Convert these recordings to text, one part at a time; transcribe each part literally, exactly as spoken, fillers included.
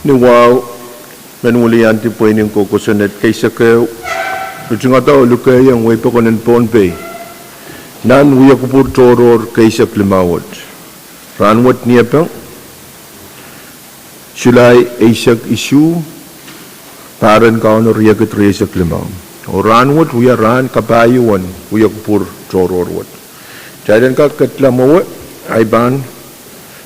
Ni wahu, men weliandi pweinen ko kosonned keisek ehu, ritingada oh lukehiong wei pokon en Pohnpei nan wiekupwur tohrohr keisek limau wet. Rahnwet Niepeng, Sulai eisek isuh, pahr en Kauno riekid rieisek limau. Oh rahnwet wia rahn kapahieu en wiekupwur tohrohr wet. Kitail en kak ketla mwowe, ahi pahn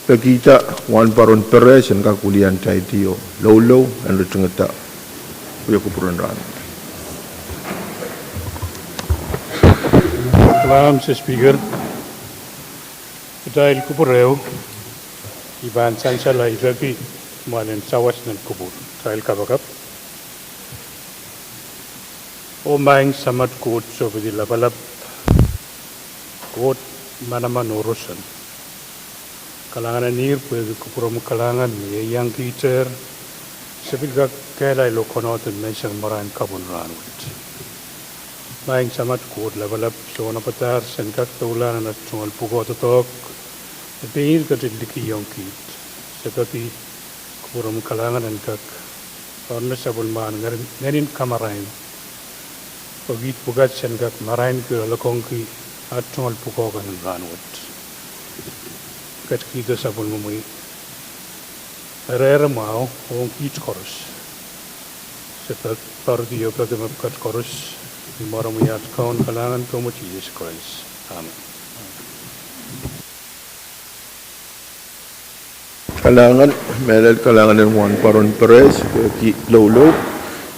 pekihda Wahnpoaron Perez en kak weliandi oh loulou en ritingada wiekupwur en rahnwet. Kalahngan, Mister Speaker. Kitail kupwur ehu, I pahn sansal ahi peki mwoalen sawas nan kupwur. Kitail kapakap. Oh Maing Samat Koht Sohpeiong Lapalap, Koht manaman oh roson, kalahngan en ihr pwehki kupwuromwi kalahngan me ieiang kihter, se pil kak kehlail oh konehng menseng marain kapw en rahnwet. Maing Samat Koht Lapalap, sounapadahr sen kak doulahng nan tungoal pwukoa doadoahk me pein ketin likihong kiht, se peki kupwuromwi kalahngan en kak oarne sapwellimomwi ngehnin kamarain, pwe kiht pwukat sen kak marainki oh loalokongki aht tungoal pwukoa kan en rahnwet. Ketikihdo sapwellimomwi rehn mwahu ong kiht koaros. Se pek, poaridi oh peki mepwukat koaros ni mwaren aht Kaun Kalahngan Komwi Sises Krais. Amen. Kalahngan, mehlel kalahngan en Wahnpoaron Perez pwehki loulou.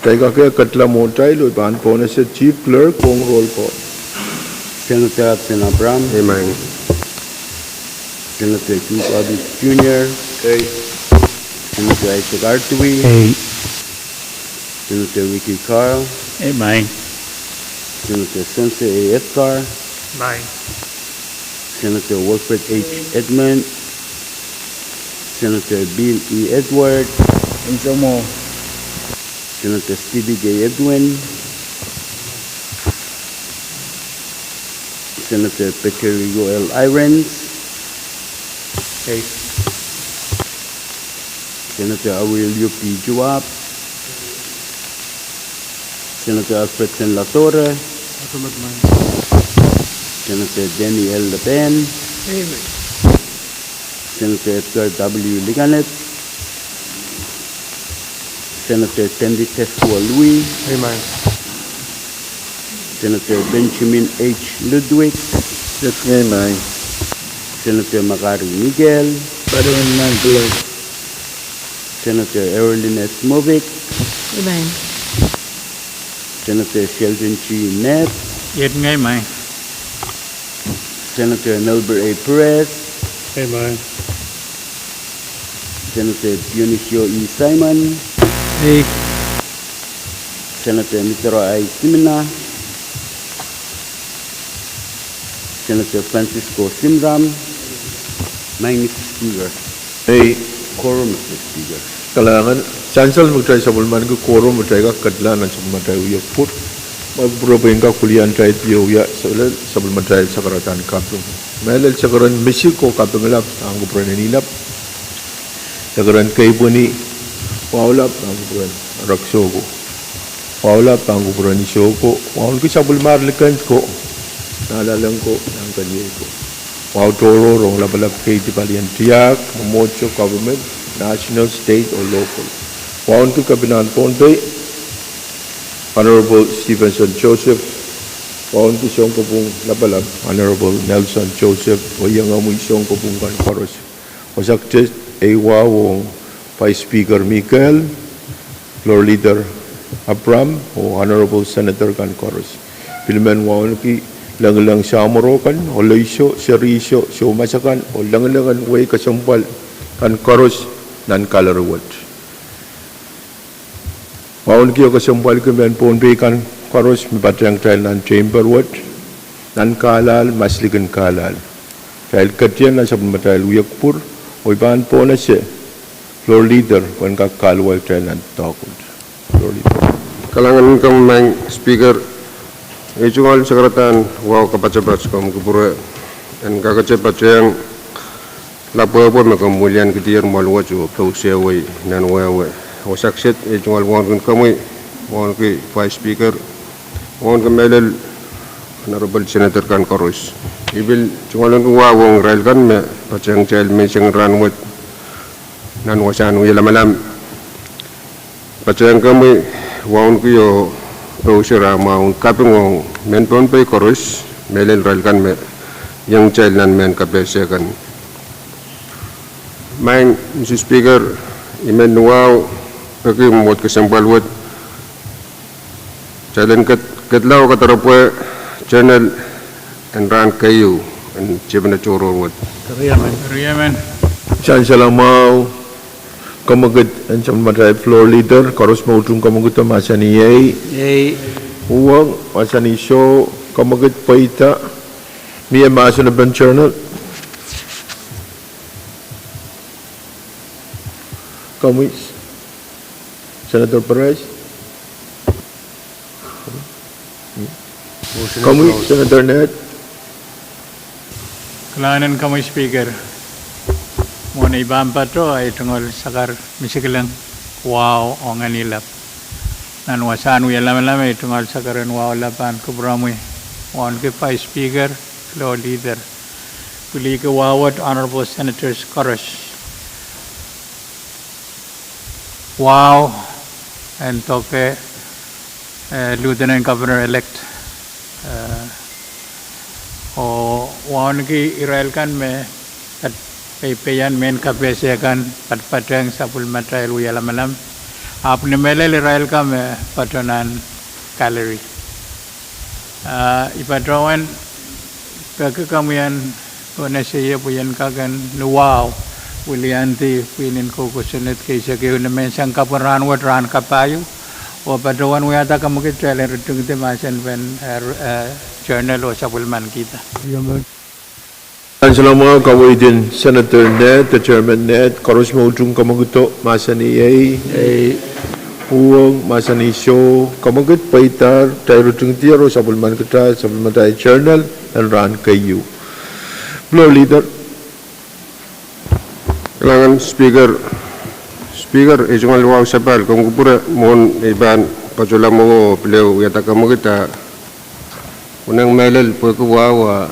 Kitail kak ketla mwohtail oh I pahn pohnese Chief Clerk ong roll call. Senator Absen Abraham. Amen. Senator Duke August Junior. Ei. Senator Isaac Artui. Ei. Senator Ricky Carl. Amen. Senator Sense A. Edgar. Amen. Senator Wilfred H. Edmund. Senator Bill E. Edward. Ei, soumwo. Senator Stevie K. Edwin. Senator Peterico L. Irons. Ei. Senator Aurelio P. Juab. Senator Alfred Sen Latore. Amen. Senator Danny L. Lapen. Amen. Senator Edgar W. Liganet. Senator Sandy Teskualwi. Amen. Senator Benjamin H. Ludwig. Amen. Senator Makari Miguel. Amen. Senator Erolin S. Movic. Amen. Senator Sheldon G. Nett. Amen. Senator Melber A. Perez. Amen. Senator Dionisio E. Simon. Ei. Senator Mitero I. Simina. Senator Francisco Simram. Maing Mister Speaker. Ei. Quorum, Mister Speaker. Kalahngan, sansal me kitail sapwellimaniki quorum me kitail kak ketla nan sapwellimatail wiekupwur. Ma kupwure pwe I en kak weliandi oh wia sapwellimatail sakaradahn kaping. Mehlel sakaradahn Misik oh Kapingilap, pahn kupwuren Enilap. Sakaradahn Keipweni, Waulap, pahn kupwuren Reksoko. Waulap, pahn kupwuren Isoko. Wauneki sapwellimar likend ko, Nahnalek ko, Nahnkeniei ko. Wahu tohrohr ong lapalap, keidi palien tiahk, mwomwohdiso, government, national, state oh local. Wauneki Kepinahn Pohnpei, Honorable Stevenson Joseph. Wauneki Sounkopwung Lapalap, Honorable Nelson Joseph, oh iengomwi Sounkopwung kan koaros. Wasa ktet ei wahu ong Vice Speaker Mikael, Floor Leader Abram, oh Honorable Senator kan koaros. Pil men wauneki lengileng samworo kan, olehiso, serihso, soumas akan, oh lengileng en wehi kesempwal kan koaros nan kalari wet. Wauneki oh kesempwalki mehn Pohnpei kan koaros me patehng kitail nan chamber wet, nan kahlahl, maslikin kahlahl. Kitail ketien nan sapwellimatail wiekupwur, oh I pahn pohnese Floor Leader pwehn kak kahluwa kitail nan doadoahk wet. Floor Leader. Kalahngan en komwi Maing Speaker, ei tungoal sakaradahn wahu kapasapas komwi kupwure en kakete patehng Lapwehpwe me komw wiliankihdier mwoahl wet oh pousehwei nan wehwe. Wasa kiset ei tungoal wauneki komwi, wauneki Vice Speaker, wauneki mehlel Honorable Senator kan koaros. I pil tungoal wauneki wahu ong irail kan me patehng kitail menseng rahn wet nan wasahn wie lamalam. Patehng komwi wauneki oh pousehwei rahn wet, kaping ong mehn Pohnpei koaros, mehlel irail kan me iang kitail nan mehn kapehse kan. Maing Mister Speaker, I men wahu peki mwomwohd kesempwal wet, kitail en ket-, ketla oh kadaropwe journal en rahn keieu en tiepene tohrohr wet. Riemen. Riemen. Sansalamwahu, kamwekid en sapwellimatail floor leader, koaros me utung kamwekid mahsanih ei. Ei. Uhwong mahsanih soh, kamwekid pweida, mie mahsen en journal. Komwi, Senator Perez. Komwi, Senator Ned. Kalahngan en komwi Speaker. Mwohn ei pahn patoh, ei tungoal sakar misikilang wahu oh ngeni lap. Nan wasahn wie lamalam, ei tungoal sakar en wahu lap pahn kupwuromwi wauneki Vice Speaker, floor leader, pwilikihdi wahu wet Honorable Senators koaros. Wahu en doke, eh, Lieutenant Governor-elect, eh, oh wauneki irail kan me pahn peipeien mehn kapehse kan, pahn patehng sapwellimatail wie lamalam. Ahpw ni mehlel irail kan me patoh nan gallery. Ah, I patohwan peki komwi en pwehn ese ie pwe I en kak en luwahu wiliandi pwihn en koukosonned kei, se kei ni menseng kapw en rahn wet rahn kapahieu, oh patohwan wiahda kamwekid kitail en ritingdi mahsen en, eh, eh, journal oh sapwellimanikihda. Sansalamwahu, kaweid en Senator Ned, de Chairman Ned, koaros me utung kamwekido mahsanih ei. Ei. Uhwong mahsanih soh, kamwekid pweidahr, kitail ritingdier oh sapwellimanikidahr sapwellimatail journal en rahn keieu. Floor leader. Kalahngan Speaker. Speaker, ei tungoal wahu sapahl, komw kupwure mwohn ei pahn patohla mwowe oh pil ehu wiahda kamwekid a konehng mehlel pwehki wahu a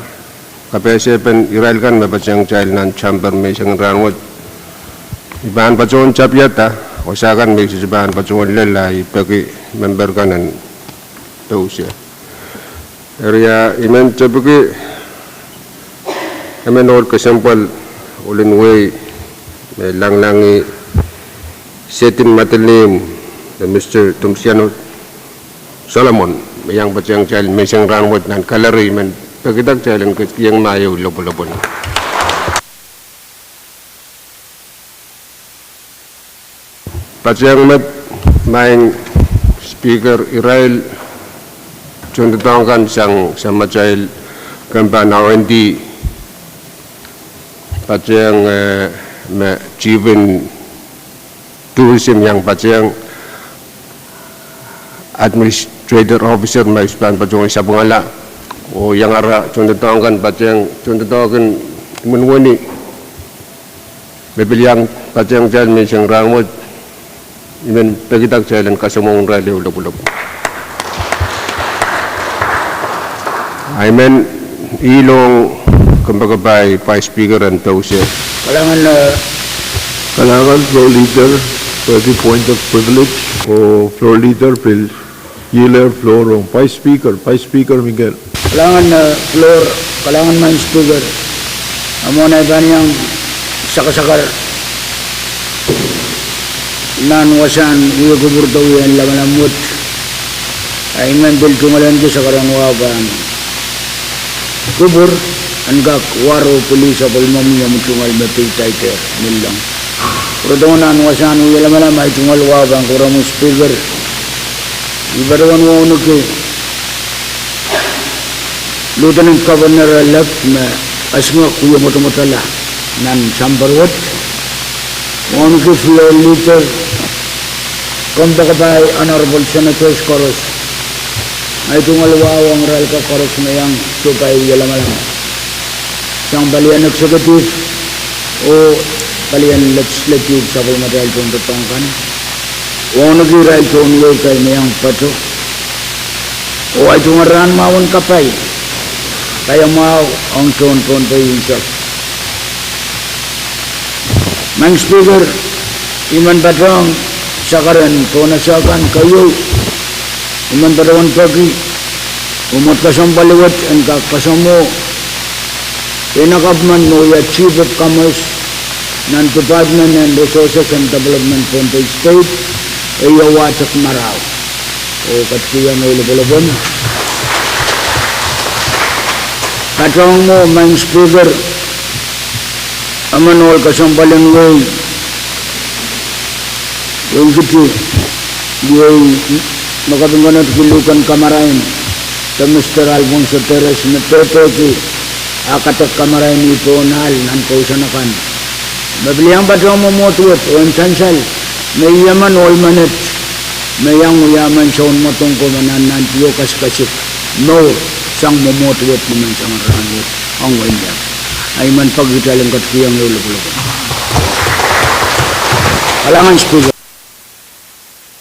kapehsepen irail kan me patehng kitail nan chamber menseng rahn wet. I pahn patohwan tapiada wasa kan me I sohte pahn patohwan lel a I peki member kan en pousehwei. Eri I men tepiki emen ohl kesempwal, ohl en wehi me langlangih Setin Madeline, de Mister Tomsiano Solomon, me iang patehng kitail menseng rahn wet nan gallery, I men pekida kitail en ketikihong ma ehu lopwolopwon. Patehng met, Maing Speaker, irail tohndoadoahk kan sang, sang samatail kempen R and D, patehng, eh, me chief en tourism iang patehng, administrator officer me I pahn patohwan sapwungala, oh iang ara tohndoadoahk kan patehng tohndoadoahk en imwen wini me pil iang patehng kitail menseng rahn wet. I men pekida kitail en kasamwohng irail ehu lopwolopwon. I men ilohng kompoakepahi Vice Speaker en pousehwei. Kalahngan, eh, kalahngan Floor Leader, pwehki point of privilege, oh Floor Leader pil iehlehr floor ong Vice Speaker, Vice Speaker Mikel. Kalahngan, eh, floor, kalahngan Maing Speaker. A mwohn ei pahn iang sakasakar nan wasahn wie kupwurdohng en lamalam wet, a I men pil tungoal ahneki sakar en wahu pahn kupwur en kak warohng pwili sapwellimomwi omw tungoal me peidaidehr nillong. Kupwurdohng nan wasahn wie lamalam, ei tungoal wahu pahn kupwuromwi Speaker. I patohwan wauneki Lieutenant Governor-elect me esingek wie mwotomwotala nan chamber wet. Wauneki Floor Leader, kompoakepahi Honorable Senators koaros. Ei tungoal wahu ong irail koaros me iang sohpai wie lamalam sang palien executive, Oh palien legislative sapwellimatail tohn doadoahk kan, wauneki irail tohn wehi kei me iang pato. Oh ahi tungoal rahnmwahu en kapai, kaiamwahu ong tohn Pohnpei unsek. Maing Speaker, I men patohng sakaren Pohnese kan keieu. I men patohwan peki mwomwohd kesempwal wet en kak kasamwo Peinakapw men me wia Chief of Commerce nan Department en Resources and Development Pohnpei State, e iei Watek Marau. Oh ketikihong ehu lopwolopwon. Patohng mwo, Maing Speaker, emen ohl kesempwal en wehi, wehi kiti, iei me kaping konotki luhken kamarain, de Mister Alfonso Perez me pehpehki ah kadek kamarain ih pohn ahl nan kousoan akan. Me pil iang patohng mwomwohd wet oh en sansal me I emen ohl menet me iang wia emen sounmwadong ko me nan nan pwuko kasikasik mour sang mwomwohd wet ni menseng rahn wet ong wehin Madowe. I men peki kitail en ketikihong ehu lopwolopwon. Kalahngan Speaker.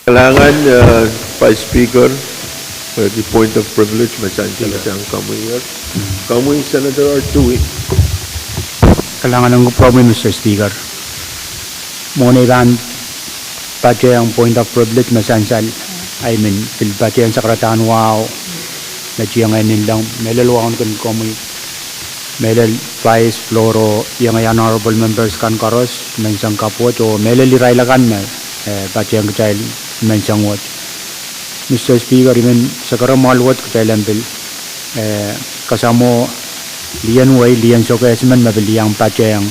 Kalahngan, eh, Vice Speaker, pwehki point of privilege me sansal sang komwi. Komwi Senator Artui. Kalahngan en kupwuromwi, Mister Speaker. Mwohn ei pahn patehng point of privilege me sansal, I men pil patehng sakaradahn wahu me tieng eninleng, mehlel wauneki komwi, mehlel Vice, Floor, oh iengei honorable members kan koaros, menseng kapw wet, oh mehlel irail akan me, eh, patehng kitail menseng wet. Mister Speaker, I men sekeremwail wet kitail en pil, eh, kasamwo lien wehi, lien sokehs men me pil iang patehng,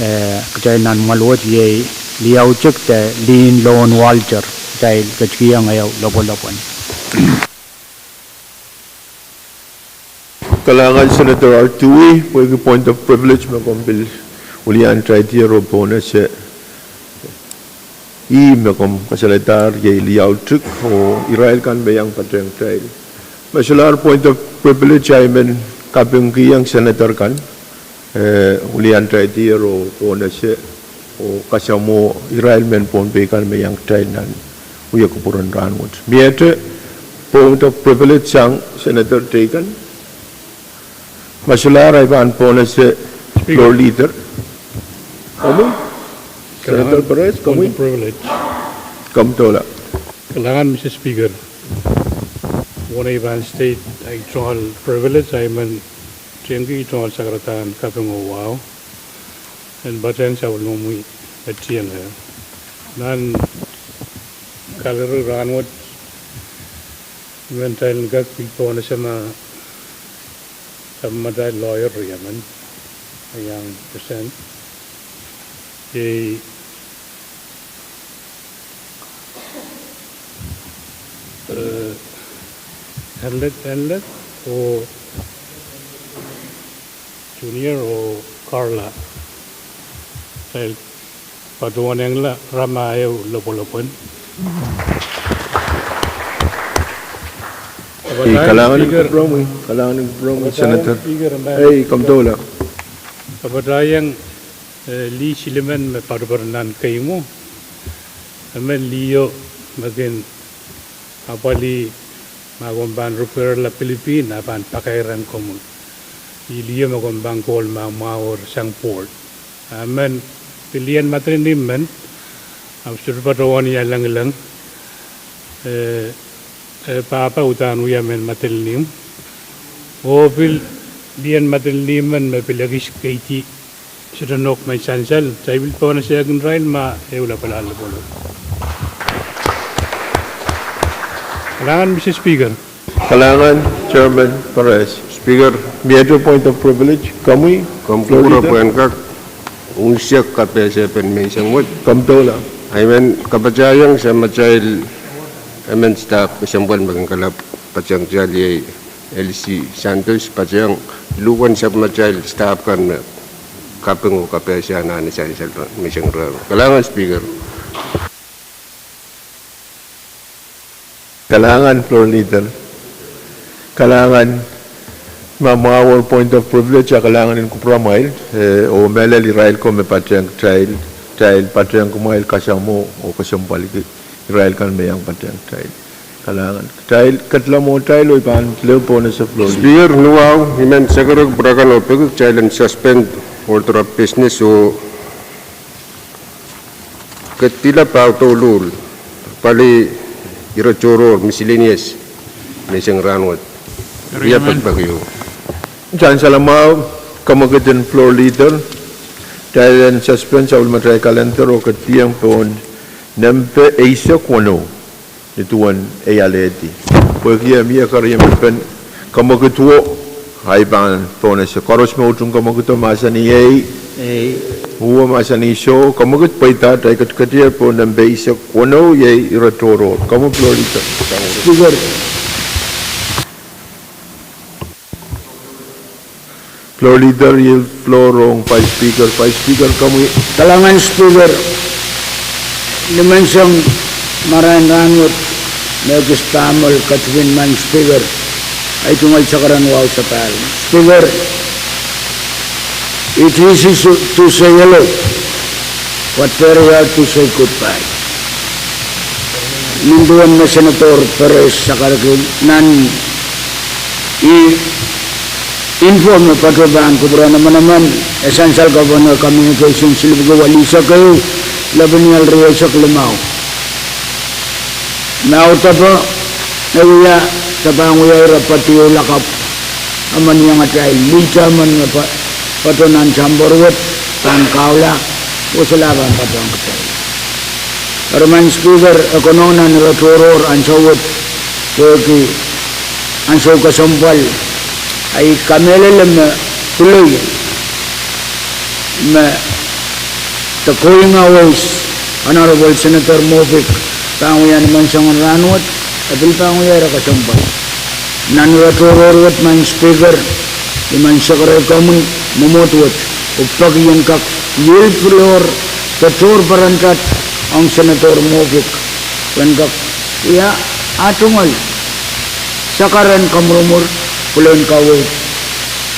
eh, kitail nan mwahl wet, iei Liautik de Lihn Lohn Walter. Kitail ketikihong ehu lopwolopwon. Kalahngan Senator Artui, pwehki point of privilege me komw pil wiliandi tier oh pohnese ih me komw kasalehdahr iei Liautik oh irail kan me iang patehng kitail. Me solahr point of privilege, I men kapingkihong Senator kan, eh, wiliandi tier oh pohnese oh kasamwo irail mehn Pohnpei kan me iang kitail nan wia kupwuren rahn wet. Miehte point of privilege sang Senator teikan. Me solahr I pahn pohnese Speaker. Floor Leader. Komwi? Senator Perez, komwi? Point of privilege. Komw doula. Kalahngan Mister Speaker. Mwohn ei pahn state ahi tungoal privilege, I men tengki tungoal sakaradahn kaping oh wahu en patehng sapwellimomwi me tieng ehu. Nan kaliri rahn wet, I men kitail en kak pil pohnese ma sapwellimatail lawyer riemen me iang present. Iei, eh, Henlek, Henlek oh Junior oh Carla. Kitail patohwanehng la rama ehu lopwolopwon. Ei, kalahngan en kupwuromwi, kalahngan en kupwuromwi, Senator. Ei, komw doula. Kapatahieng, eh, lih silimen me poaroaporohng nan kei mwo. Emen liho me kin apwalih ma komw pahn referla Pilipin, a pahn pakairong komwi. Ih liho me komw pahn call ma mwahu sang board. A emen pil lien madelinihmw men, ahpw sohte patohwan ia lengileng, eh, eh, pahpa uhdahn wia mehn madelinihmw. Oh pil lien madelinihmw men me pil ekis keidi sohte nohk mehn sansal, kitail pil pohnese kin irail ma ehu lapalap lopwolopwon. Kalahngan Mister Speaker. Kalahngan Chairman Perez. Speaker. Miehte point of privilege, komwi? Komw kupwure pwehn kak unsek kapehsepen menseng wet. Komw doula. I men kapatahieng samatail emen staff kesempwal me kin kalap patehng kitail, iei Elsie Santos, patehng luhwen sapwellimatail staff kan me kaping oh kapehse anahne sansal menseng rehmw. Kalahngan Speaker. Kalahngan Floor Leader. Kalahngan Ma mwahu point of privilege, a kalahngan en kupwuramwail, eh, oh mehlel irail ko me patehng kitail, kitail patehng kumwail kasamwo oh kesempwalki irail kan me iang patehng kitail. Kalahngan. Kitail ketilong mwohtail oh I pahn pil pohn ese floor leader. Speaker, nuwahu, I men sekerek pwurekan oh peki kitail en suspend order of business oh ketila pahn douluhl pali ire tohrohr miscellaneous menseng rahnwet. Ria pekpeki o. Sansal mwahu, kemwekid en floor leader, kitail en suspend sapwellimatail calendar oh ketieng pohn nempe eisek weneu nin duwen ei alehdi. Pwehki e mie keriemepen kemwekid o, ahi pahn pohn ese. Koaros me utung kemwekido mahsanih ei. Uwe mahsanih soh, kemwekid pweida, kitail ketiketier pohn nempe eisek weneu, iei ire tohrohr. Komw floor leader. Speaker. Floor leader, yield floor ong Vice Speaker. Vice Speaker, komwi. Kalahngan Speaker, ni menseng marain rahnwet, me ekis pahmwel ketikihong Madam Speaker, ahi tungoal sakaradahn wahu sapahl. Speaker, it is Tuesday yellow, but very hard to say goodbye. Nin duwen me Senator Perez sakarki nan ih inform me patohwan kupwuren emenemen, e sansal Governor communication slip ko walisek ehu, lepin ial rieisek limau. Me audepe, e wia, se pahn wia ire patohwan lakapw emen iang atail leader emen me pa-, patohwan nan sampah wet, pahn kahula, oh solahr pahn patohwan kitail. Eri Madam Speaker, e konehng nan ire tohrohr ansou wet, pwehki ansou kesempwal, ahi kamehlele me pwuloi me the going away, Honorable Senator Moffitt, pahn wia ni menseng rahnwet, e pil pahn wia ire kesempwal. Nan ire tohrohr wet Madam Speaker, I men sekerehki komwi mwomwohd wet, oh peki en kak yield floor, patohwan peren kat ong Senator Moffitt, pwe en kak wia ah tungoal sakaradahn kamwurumwur, pwulen kaweid,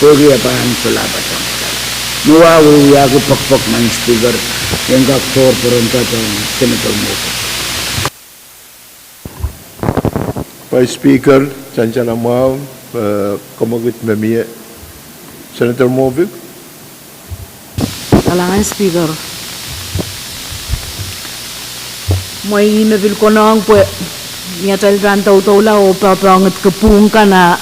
pwehki e pahn solahr patohwan. Nuwahu, wiahki pekpek Madam Speaker, en kak patohwan peren kat ong Senator Moffitt. Vice Speaker, sansal mwahu, eh, kemwekid me mie. Senator Moffitt. Kalahngan Speaker. Mwein me pil konehng pwe ni atail pahn doudoula oh popohngidki pwuhng kan, a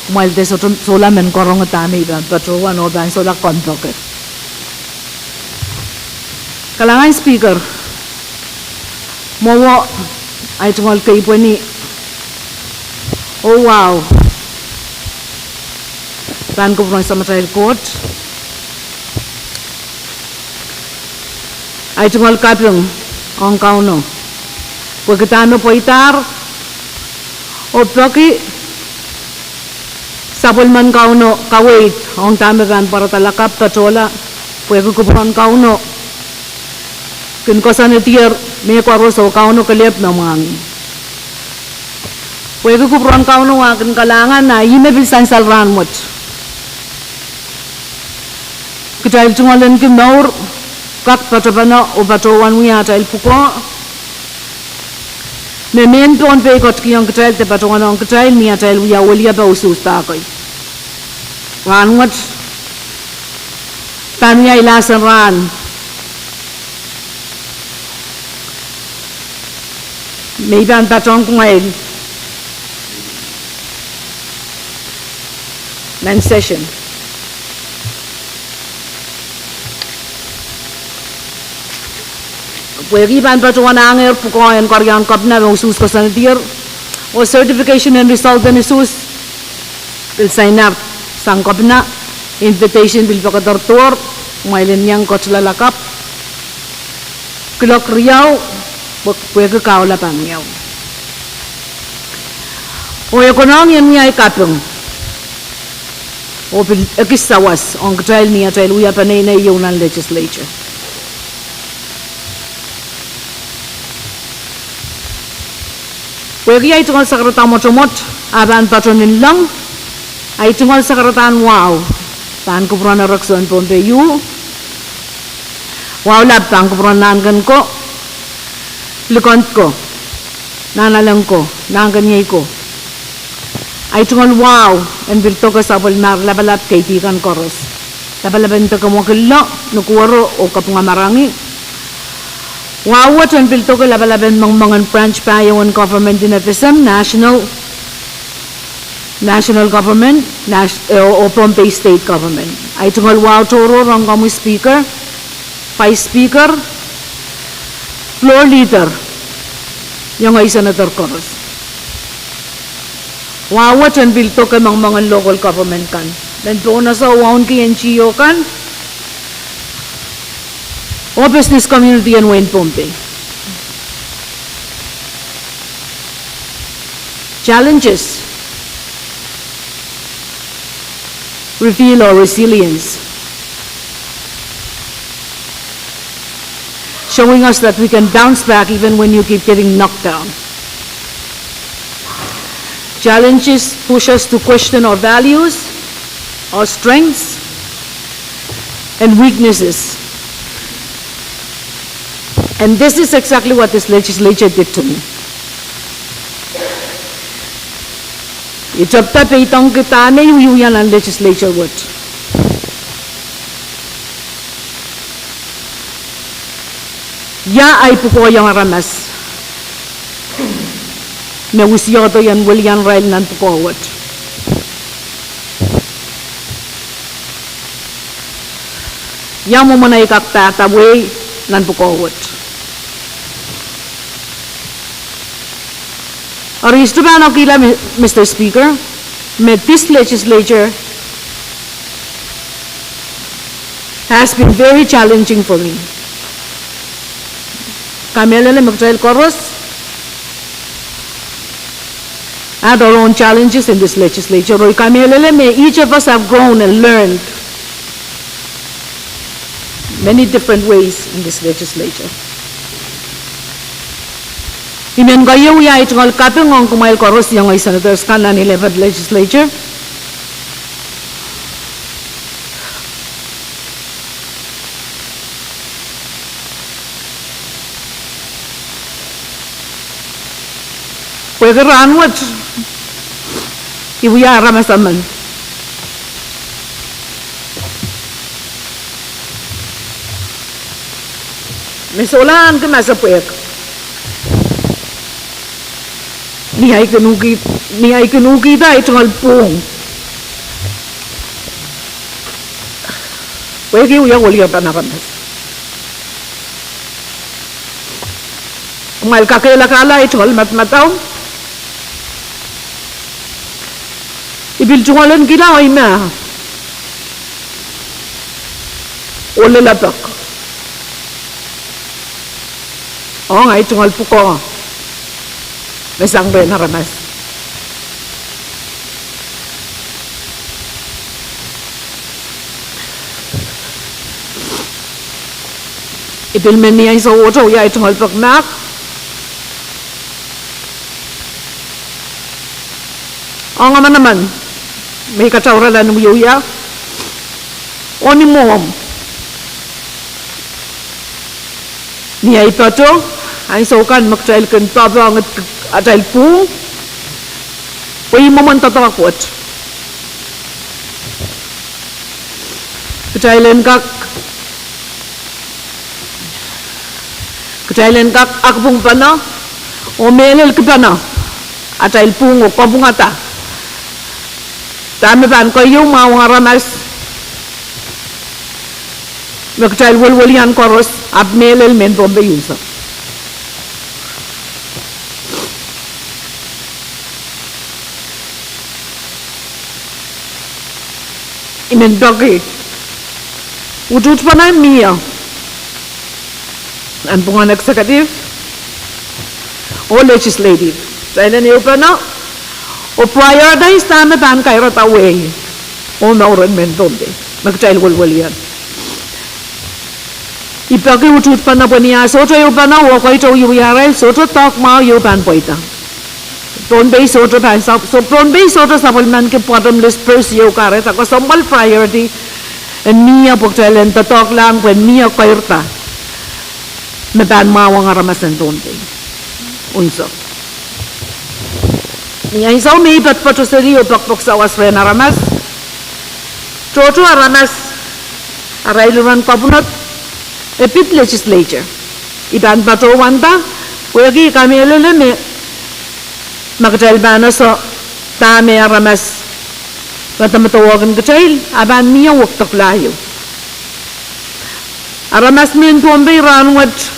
kumwail de sohte solahr men korong dahme I pahn patohwan oh pahn solahr kompoake. Kalahngan Speaker, mwowe ahi tungoal keipweni, oh wahu, pahn kupwuren Samatail Koht. Ahi tungoal kaping ong Kauno pwehki dahme pweidahr, oh peki sapwellimen Kauno kaweid ong dahme pahn pwarada lakapw patohla, pwehki kupwuren Kauno kin koasoanedier mehkoaros oh Kauno kelehpw me mwahngih. Pwehki kupwuren Kauno, a kin kalahngan, a ih me pil sansal rahnwet. Kitail tungoal ahneki mour, kak patopano oh patohwan wia atail pwukoa, me mehn Pohnpei ketikihong kitail de patohwanohng kitail ni atail wia weliepe usuhs dahkei. Rahnwet, pahn wia ilahsen rahn me I pahn patohwan kumwail nan session. Pwehki I pahn patohwan angehr pwukoa en keriaun kepina me usuhs koasoanedier, oh certification en result en usuhs pil sain ahr sang kepina, invitation pil pekederdohr, kumwail en iang ketila lakapw kuloak riau, pwe-, pwehki kahula pahn wiawi. Oh e konehng en wia ahi kaping, oh pil ekis sawas ong kitail ni atail wia peneinei ieu nan legislature. Pwehki ahi tungoal sakarada mwotomwot, a pahn patohwan lelong, Ahi tungoal sakaradahn wahu pahn kupwuren erekiso en Pohnpei U. Wahu lap pahn kupwuren nahnken ko, likend ko, nahnalek ko, nahnkeniei ko. Ahi tungoal wahu en pil doke sapwellimar lapalap, keidi kan koaros. Lapalap en deke mwekid, nukuwero oh kapwunga marangi. Wahu wet en pil doke lapalap en mengmengen branch pahieu en government en FSM, national, national government, nas-, eh, oh Pohnpei State Government. Ahi tungoal wahu tohrohr ong komwi Speaker, Vice Speaker, Floor Leader, iangei Senator koaros. Wahu wet en pil doke mengmengen local government kan, men pohnese wauneki NGO kan, oh business community en wehin Pohnpei. Challenges reveal our resilience, showing us that we can bounce back even when you keep getting knocked down. Challenges push us to question our values, our strengths, and weaknesses. And this is exactly what this legislature did to me. I tepda peidengki dahme I wiewia nan legislature wet. Ia ahi pwukoa iang aramas me wisiehdo ien welian irail nan pwukoa wet? Ia mwomwen ahi kak pahda wehi nan pwukoa wet? Eri I sohte pahn okihla, Mister Speaker, me this legislature has been very challenging for me. Kamehlele me kitail koaros had our own challenges in this legislature. Oh I kamehlele me each of us have grown and learned many different ways in this legislature. I men keieu wia ahi tungoal kaping ong kumwail koaros iangei senators kan nan eleventh legislature. Pwehki rahnwet I wia aramas emen me solahnki masepwehk ni ahi kin uhkihda ahi tungoal pwuhng. Pwehki I wia weliepen aramas. Kumwail kakehlakahla ahi tungoal madamadau. I pil tungoal en kihla oh I mah oh lelepek ong ahi tungoal pwukoa me sang rehn aramas. I pil men ni ahi sohte wia ahi tungoal pek mahk ong emen emen me I kataurala ni wiewia oh ni mwomw. Ni ahi patoh, ansou kan me kitail kin poapoahngki atail pwuhng, pwe ih mwomwen doadoahk wet. Kitail en kak, kitail en kak akpwungpene oh mehlelkipene atail pwuhng oh kapwungada dahme pahn keieu mwahu ong aramas me kitail welwelian koaros, ahpw mehlel mehn Pohnpei unsek. I men peki utuht pene mie nanpwungen executive oh legislative, kitail en ehupene oh prioritize dahme pahn kairada wehi oh mouren mehn Pohnpei me kitail welwelian. I peki utuht pene pwe ni ah sohte ehupene oh koito wiewia arail, sohte doadoahk mwahu ieu pahn pweida. Pohnpei sohte pahn sap-, so Pohnpei sohte sapwellimaniki bottomless purse ieu kahrehda kesempwal priority en mie pwe kitail en doadoahklahng pwe en mie keirda me pahn mwahuong aramas en Pohnpei. Unsek. Ni ansou me I poatopoatoseli oh pekipek sawas rehn aramas, tohto aramas, arail iren kapwunod, e pid legislature. I pahn patohwanda, pwehki I kamehlele me ma kitail pahn ese dahme aramas medemedewe kin kitail, a pahn mie wekidekla ieu. Aramas mehn Pohnpei rahnwet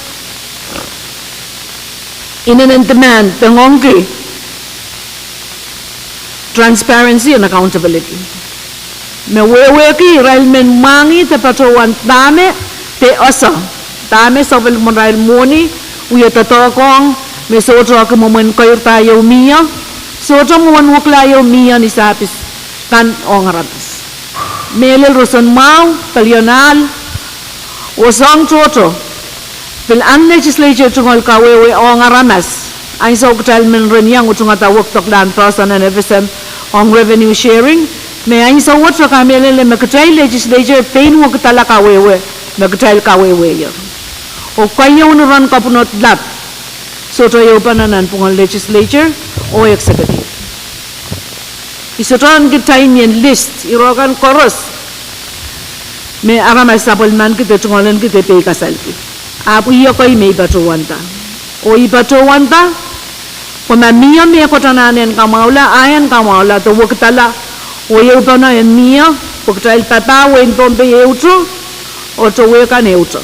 inenen demand de ngoangki transparency and accountability. Me wehwehki irail men mwahngih de patohwan dahme de ese, dahme sapwellimarail mwohni wie doadoahk ong, me sohte kin mwomwen keirda ieu mie, sohte mwomwen wekila ieu mie ni sahpis kan ong aramas. Mehlel roson mwahu, pelion ahl, oh soahng tohto. Pil ahn legislature tungoal kawehwe ong aramas. Ansou kitail men ren iang utungada wekideklahn poahsoan en FSM ong revenue sharing, me ansou wet I kamehlele me kitail legislature pein wekidala kawehwe me kitail kawehwehier. Oh keieun iren kapwunod lap sohte ehupene nanpwungen legislature oh executive. I sohte ahneki time ien list ire kan koaros me aramas sapwellimaniki de tungoalenki de peikasalki. Ahpw I ekei me I patohwanda. Oh I patohwanda, pwe ma mie mehkot anahne en kamwahula, a en kamwahula de wekidala, oh ehupene en mie, pwe kitail papah wehin Pohnpei ehute, oh towe kan ehute.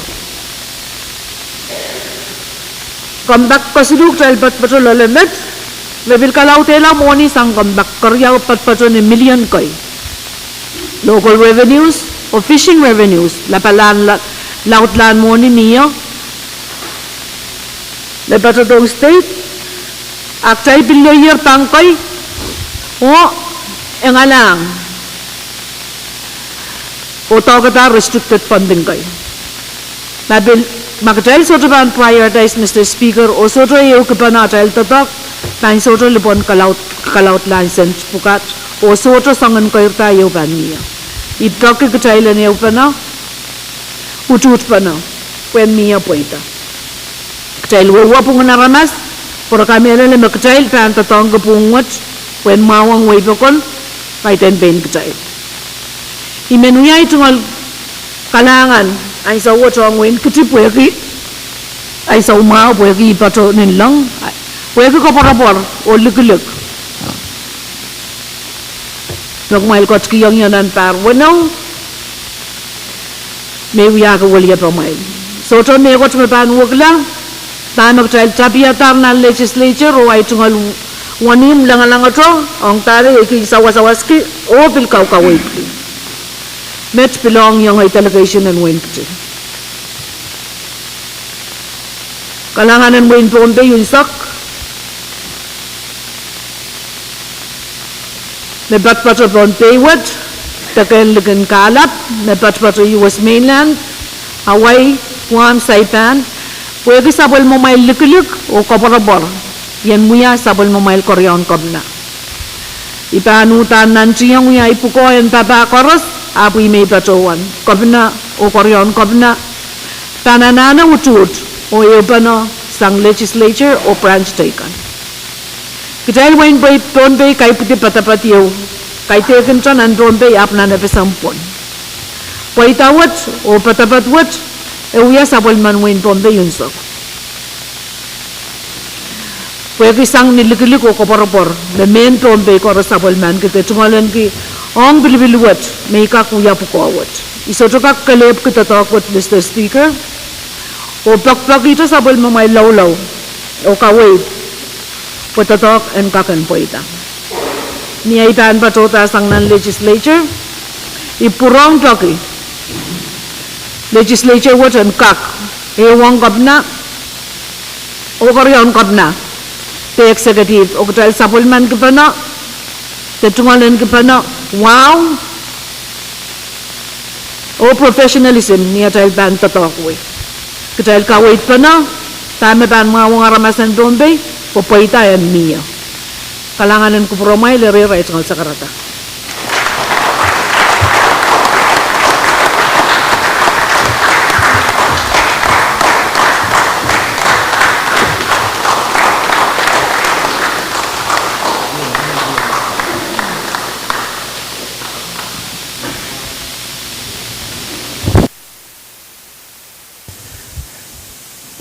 Compact kesiluh kitail poatopoato loale met, me pil kalaudehla mwohni sang compact keriau poatopoato ni million kei. Local revenues oh fishing revenues, lapalahn la-, laudlahn mwohni mie me patohdohng state, a kitail pil loier pahn kei, oh e ngalang oh doahkehda restricted funding kei. Ma pil, ma kitail sohte pahn prioritize, Mister Speaker, oh sohte ehukipene atail doadoahk, pahn sohte lipwen kalaud-, kalaudlahn sent pwukat, oh sohte soangen keirda ieu pahn mie. I peki kitail en ehupene, utuhtpene, pwehn mie pweida. Kitail wehwehki pwungen aramas, pwe re kamehlele me kitail pahn doadoahngki pwuhng wet, pwehn mwahuong wehi pokon, kaidehn pein kitail. I men wiahiong tungoal kalahngan ansou wet ong wehin Kiti pwehki ansou mwahu pwehki I patoh ninleng, pwehki koapworopwor oh likilik me kumwail ketikihong ie nan pahr weneu me I wiahki weliepe mwail. Sohte mehkot me pahn wekila dahme kitail tapiadahr nan legislature oh ahi tungoal wenihmw langalangeto ong dahme I kin sawasawaski oh pil kaukaweidki. Met pil ong iengei delegation en wehin Kiti. Kalahngan en wehin Pohnpei unsek. Me patopato Pohnpei wet, de kehn likin kahlap me patopato U S mainland, Hawaii, Guam, Saipan, pwehki sapwellimamwail likilik oh koapworopwor, I en wia sapwellimamwail keriaun kepina. I pahn uhdahn nantihong wia ahi pwukoa en papah koaros, ahpw I men patohwan kepina oh keriaun kepina pahn anahne utuht oh ehupene sang legislature oh branch teikan. Kitail wehin Pohnpei kaipwidi padapadeo, kaidehkin nan Pohnpei ahpw nan FSM pwon. Pweida wet oh padapad wet e wia sapwellimen wehin Pohnpei unsek. Pwehki sang ni likilik oh koapworopwor me mehn Pohnpei koaros sapwellimanki de tungoalenki ong pilipil wet me I kak wia pwukoa wet. I sohte kak kelehpwki doadoahk wet, Mister Speaker, oh pekipekihte sapwellimamwail loulou oh kaweid pwe doadoahk en kak en pweida. Ni ahi pahn patohda sang nan legislature, I pwurehng peki legislature wet en kak ehuong kepina oh keriaun kepina de executive oh kitail sapwellimankipene de tungoalenkipene wahu oh professionalism ni atail pahn doadoahk wet. Kitail kaweidpene dahme pahn mwahuong aramas en Pohnpei pwe pweida en mie. Kalahngan en kupwuromwail, eri irail tungoal sakarada.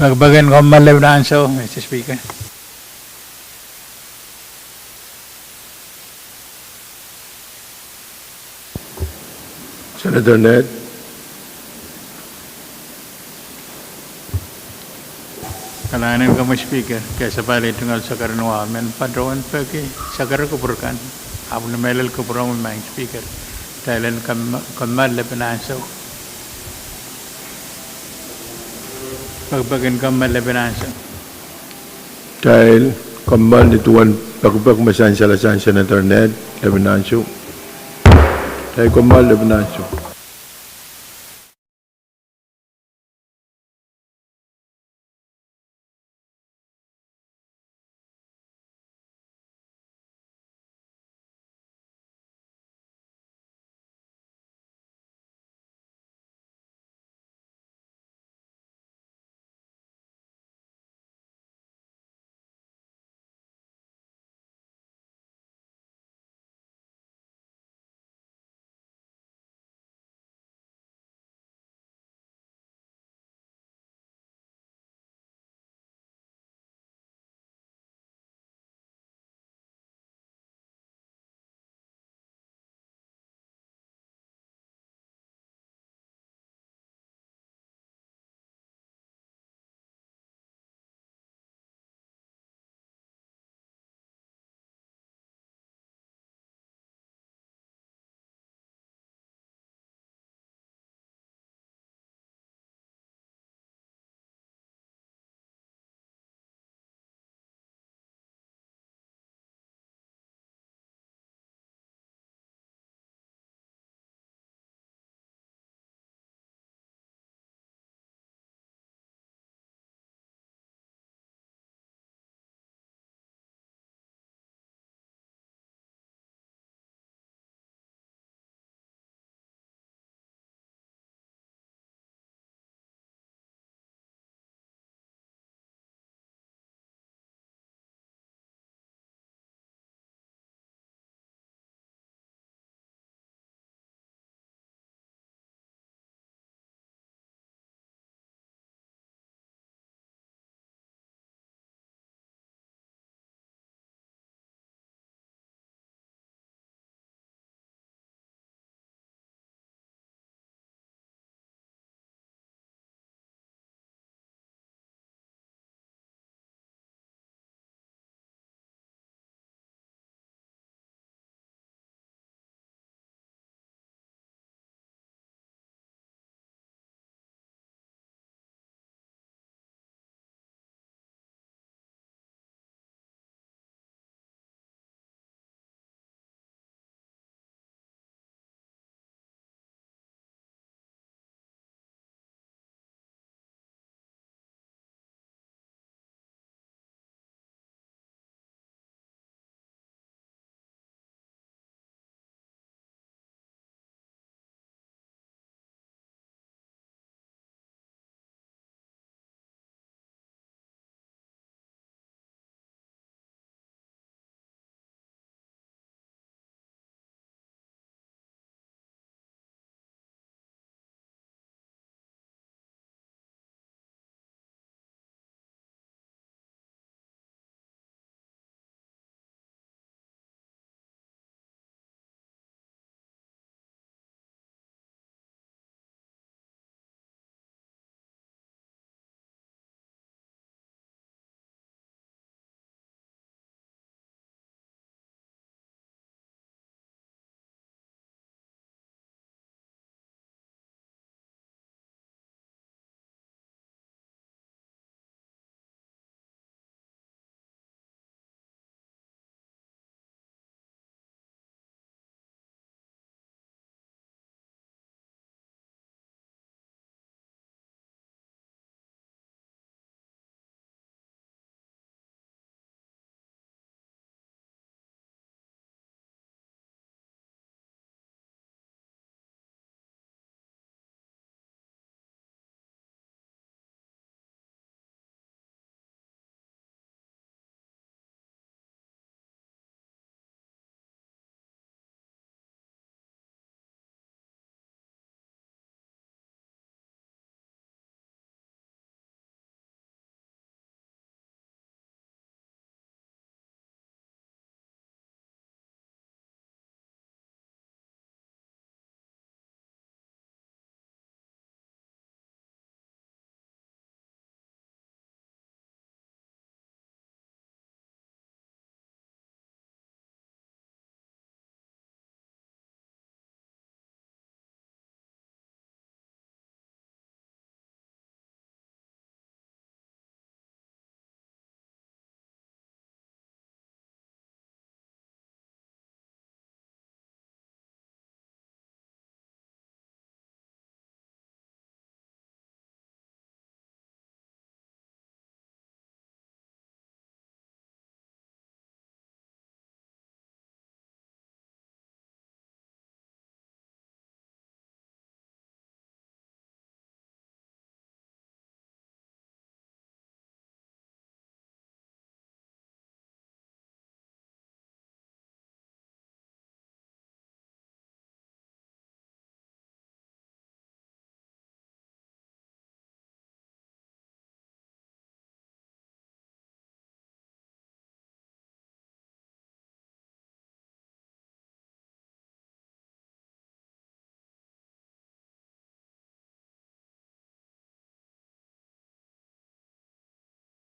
Pekipek en kommoal lepin ansou, Mister Speaker. Senator Ned. Kalahngan en komwi Speaker, ke sapahl tungoal sakar en wa men patohwan peki sakar kupwur kan, ahpw ni mehlel kupwuromwi Madam Speaker, kitail en kommoal lepin ansou. Pekipek en kommoal lepin ansou. Kitail kommoal ni duwen pekipek me sansal sang Senator Ned lepin ansou. Kitail kommoal lepin ansou.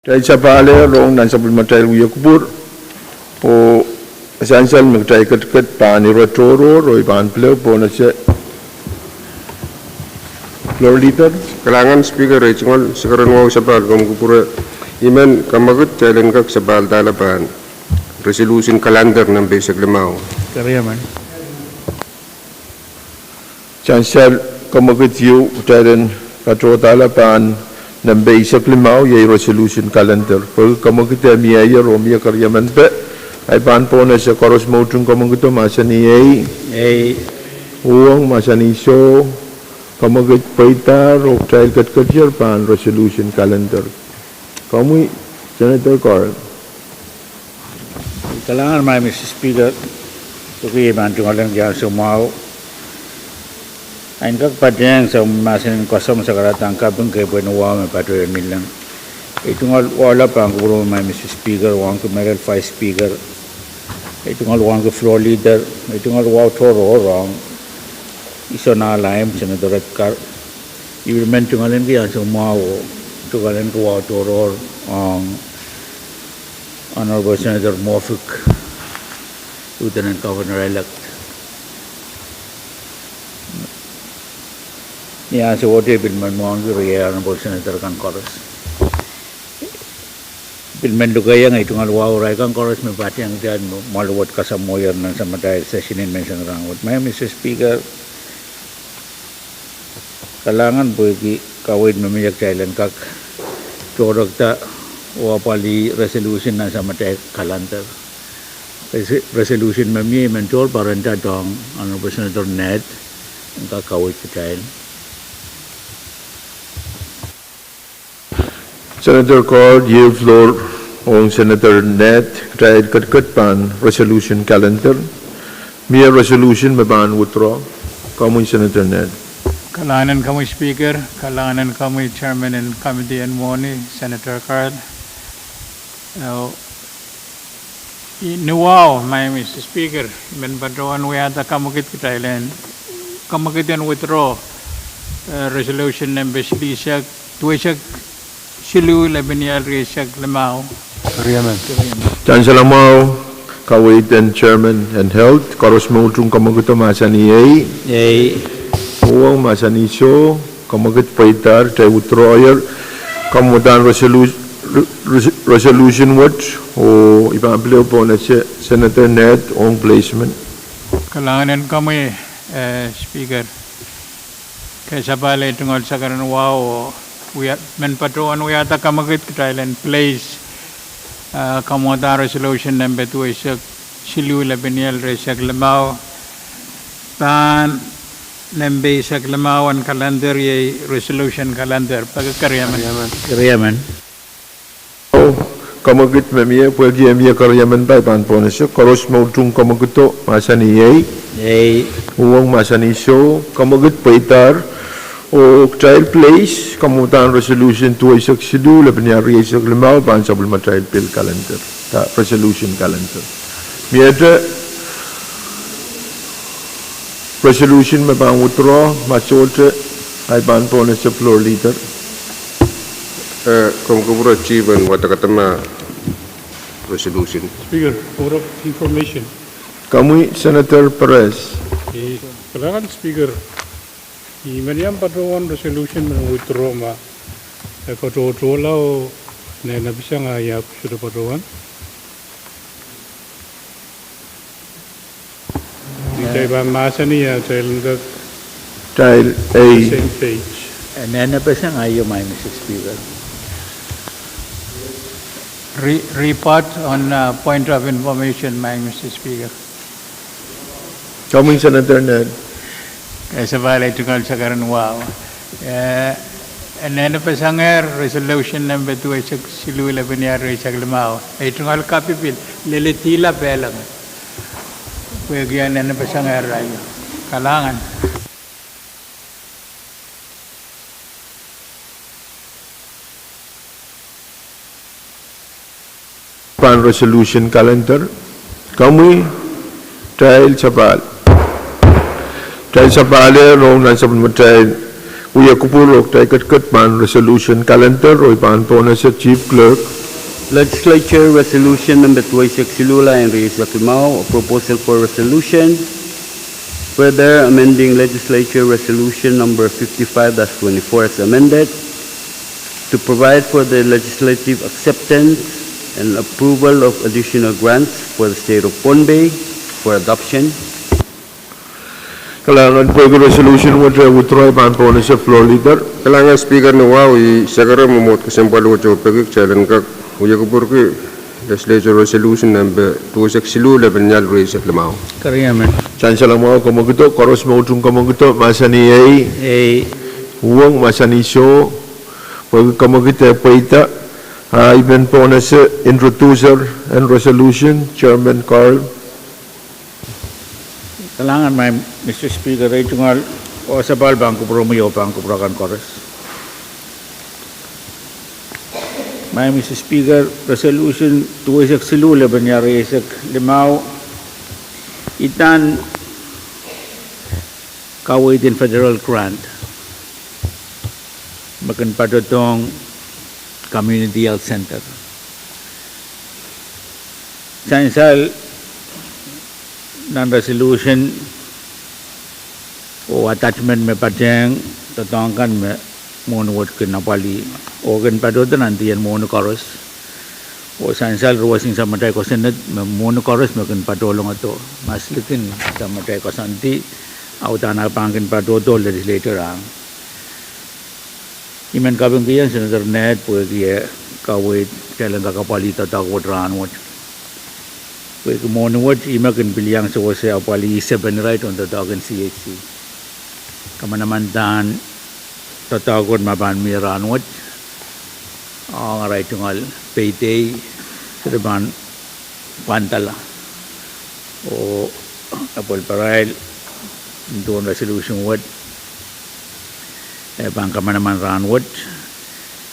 Kitail sapahl rong nan sapwellimatail wia kupwur, oh sansal me kitail ketiket pahn ire tohrohr, oh I pahn pil pohn ese Floor Leader. Kalahngan Speaker, ei tungoal sakaradahn wahu sapahl komw kupwure. I men kamwakid kitail en kak sapahl dahla pahn resolution calendar nempe eisek limau. Sansal kamwakid ieu kitail en patohdahla pahn nempe eisek limau, iei resolution calendar. Pwehki kamwakid e mieier oh mie keriemen pwe, I pahn pohn ese koaros me utung kamwakido mahsanih ei. Uhwong mahsanih soh. Kamwakid pweidahr oh kitail ketiketier pahn resolution calendar. Komwi, Senator Carl. Kalahngan Madam Speaker, pwehki I pahn tungoal en kihong soumwahu, I en kak patehng soangen mahsen en koasoandi sakaradahn kaping kepwe ni wahu me patohwan ngilen. Ei tungoal wahu lap pahn kupwuromwi Madam Speaker, wauneki mehlel Vice Speaker. Ei tungoal wauneki Floor Leader. Ei tungoal wahu tohrohr ong Isona Laim, Senator Redkar. I pil men tungoal en kihong soumwahu, tungoal en kak wahu tohrohr ong Honorable Senator Moffitt, Lieutenant Governor-elect. Ni ansou wet I pil men wauneki riei Honorable Senator kan koaros. Pil men lukehiong ei tungoal wahu irail kan koaros me patehng kitail me mwahl wet kasamwohier nan samatail session en menseng rahn wet. Madam Speaker, kalahngan pwehki kaweid me mie kitail en kak tohrekda oh apwalih resolution nan samatail calendar. Res-, resolution me mie I men tohr pahn ren doadoahk ong Honorable Senator Ned en kak kaweid kitail. Senator Carl, yield floor ong Senator Ned, kitail ketiket pahn resolution calendar. Mie resolution me pahn withdraw. Komwi Senator Ned. Kalahngan en komwi Speaker, kalahngan en komwi Chairman en Committee en Mwohni, Senator Carl. Oh, I, ni wahu, Madam Speaker, I men patohwan wiahda kamwakid kitail en, kamwakid en withdraw, eh, resolution nempe silihsek, duweisek siluh, lepenial rieisek limau. Sansal mwahu, kaweid en Chairman en Health, koaros me utung kamwakido mahsanih ei. Uhwong mahsanih soh. Kamwakid pweidahr, kitail withdrawyer. Kamwadahn resolu-, re-, res-, resolution wet, oh I pahn pil pohn ese Senator Ned ong placement. Kalahngan en komwi, eh, Speaker. Ke sapahl ei tungoal sakaradahn wahu, oh wia-, men patohwan wiahda kamwakid kitail en place, eh, kamwadahn resolution nempe duweisek siluh, lepenial rieisek limau, pahn nempe eisek limau en calendar, iei resolution calendar. Peki keriemen. Keriemen. Kamwakid me mie, pwehki e mie keriemen, I pahn pohn ese koaros me utung kamwakido mahsanih ei. Uhwong mahsanih soh. Kamwakid pweidahr, oh kitail place kamwadahn resolution duweisek siluh, lepenial rieisek limau, pahn sapwellimatail pil calendar, resolution calendar. Miehte resolution me pahn withdraw, ma sohte, I pahn pohn ese Floor Leader. Eh, komw kupwure, Chief, en wadek kadehde me resolution. Speaker, point of information. Komwi Senator Perez. Eh, kalahngan Speaker, I men iang patohwan resolution men withdraw ma e katohtohla oh nehnepisang, a I ahpw sohte patohwan. Kitail pahn mahsanih atail en kak, kitail ei same page. Eh, nehnepisang aio, Madam Speaker. Re-, report on, uh, point of information, Madam Speaker. Komwi Senator Ned. Ke sapahl ei tungoal sakaradahn wahu. Eh, e nehnepisangehr resolution nempe duweisek siluh, lepenial rieisek limau. Ei tungoal kapipil, lelehdi pehleng. Pwehki e nehnepisangehr aio. Kalahngan. Pahn resolution calendar. Komwi, kitail sapahl. Kitail sapahl rong nan sapwellimatail Wia kupwur oh kitail ketiket pahn resolution calendar oh I pahn pohnese Chief Clerk. Legislature Resolution number duweisek siluh, lain rieisek limau, a proposal for resolution further amending Legislature Resolution number fifty-five dash twenty-four as amended to provide for the legislative acceptance and approval of additional grants for the state of Pohnpei for adoption. Kalahngan, pwehki resolution wet e withdraw, I pahn pohnese floor leader. Kalahngan Speaker, ni wahu I sekere mwomwohd kesempwal wet oh peki kitail en kak wia kupwurki Legislature Resolution number duweisek siluh, lepin ial rieisek limau. Sansal mwahu, kamwekid koaros me utung kamwekid, mahsanih ei. Uhwong, mahsanih soh. Pwehki kamwekid e pweida, a I men pohnese introducer en resolution, Chairman Carl. Kalahngan maing Mister Speaker, ei tungoal wasapahl pahn kupwuromwi oh pahn kupwur akan koaros. Maing Mister Speaker, resolution duweisek siluh, lepin ial rieisek limau, idahn kaweid en federal grant me kin patohdohng Community Health Center. Sansal nan resolution oh attachment me patehng doadoahk kan me mwohni wet kin apwalih oh kin patohdo nan dih en mwohni koaros. Oh sansal ruwesin samatail kosonned me mwohni koaros me kin patohlongodo, maslikin samatail koasoandi, a udahn e pahn kin patohdo legislature ahng. I men kapingkihong Senator Ned pwehki e kaweid kitail en kak apwalih doadoahk wet rahnwet, pwehki mwohni wet ih me kin pil iang sewese apwalih sepen irail tohn doadoahk en C H C. Kamanaman dahn doadoahk wet me pahn mie rahnwet, ong arail tungoal payday, sohte pahn pwandala. Oh apwalih pahrail, nin duwen resolution wet e pahn kamanaman rahnwet,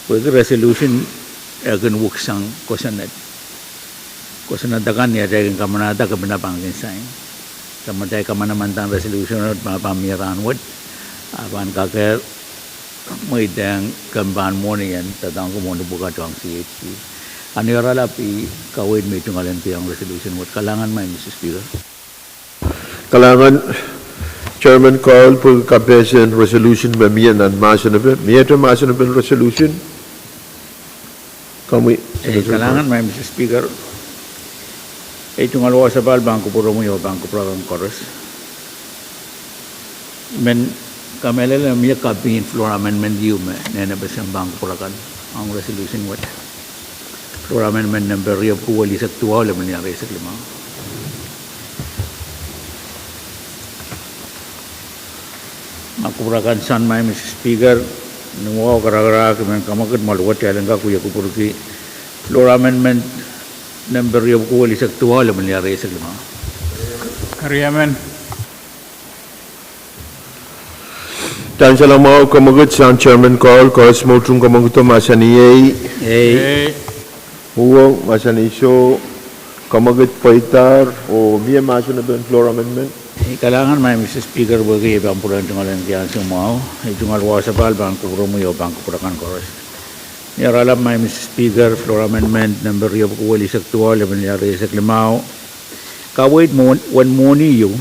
pwehki resolution e kin wuk sang kosonned. Kosonned akan ni atail kin kamanahda, kepina pahn kin sain. Samatail kamanaman dahn resolution wet me pahn mie rahnwet, a pahn kakehr mweidehng kempen mwohni en doadoahngki mwohni pwukat ong C H C. A ni oaralap, I kaweid me I tungoal en kihong resolution wet. Kalahngan maing Mister Speaker. Kalahngan Chairman Carl pwehki kapehse en resolution me mie nan mahsen epen. Miehte mahsen epen resolution? Komwi. Kalahngan maing Mister Speaker, ei tungoal wasapahl pahn kupwuromwi oh pahn kupwur akan koaros. I men kamehlele me mie kapi en floor amendment ieu me nehnepeseng pahn kupwur akan ong resolution wet. Floor amendment nempe riepwuki wel eisek duwau, lepin ial rieisek limau. Ma kupwur akan sang maing Mister Speaker, ni wahu karakarahk, I men kamwekid mwoal wet kitail en kak wia kupwurki floor amendment nempe riepwuki wel eisek duwau, lepin ial rieisek limau. Sansal mwahu, kamwekid sang Chairman Carl, koaros me utung kamwekido mahsanih ei. Uhwong, mahsanih soh. Kamwekid pweidahr oh mie mahsen epen floor amendment? Kalahngan maing Mister Speaker, pwehki I pahn pwurehng tungoal en kihong ansou mwahu. Ei tungoal wasapahl pahn kupwuromwi oh pahn kupwur akan koaros. Ni oaralap maing Mister Speaker, floor amendment nempe riepwuki wel eisek duwau, lepin ial rieisek limau, kaweid wen mwohni ieu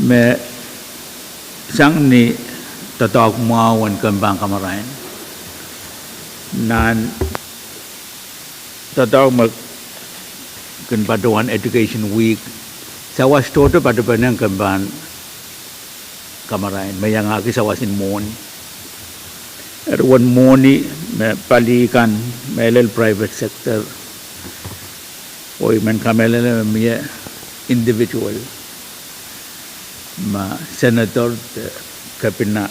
me sang ni doadoahk mwahu en kempen kamarain, nan doadoahk me kin patohwan Education Week, sawas tohto patopenehng kempen kamarain me iangahki sawas en mwohni. Eri wen mwohni me pali kan, mehlel private sector, oh I men kamehlele me mie individual, ma senator de kepina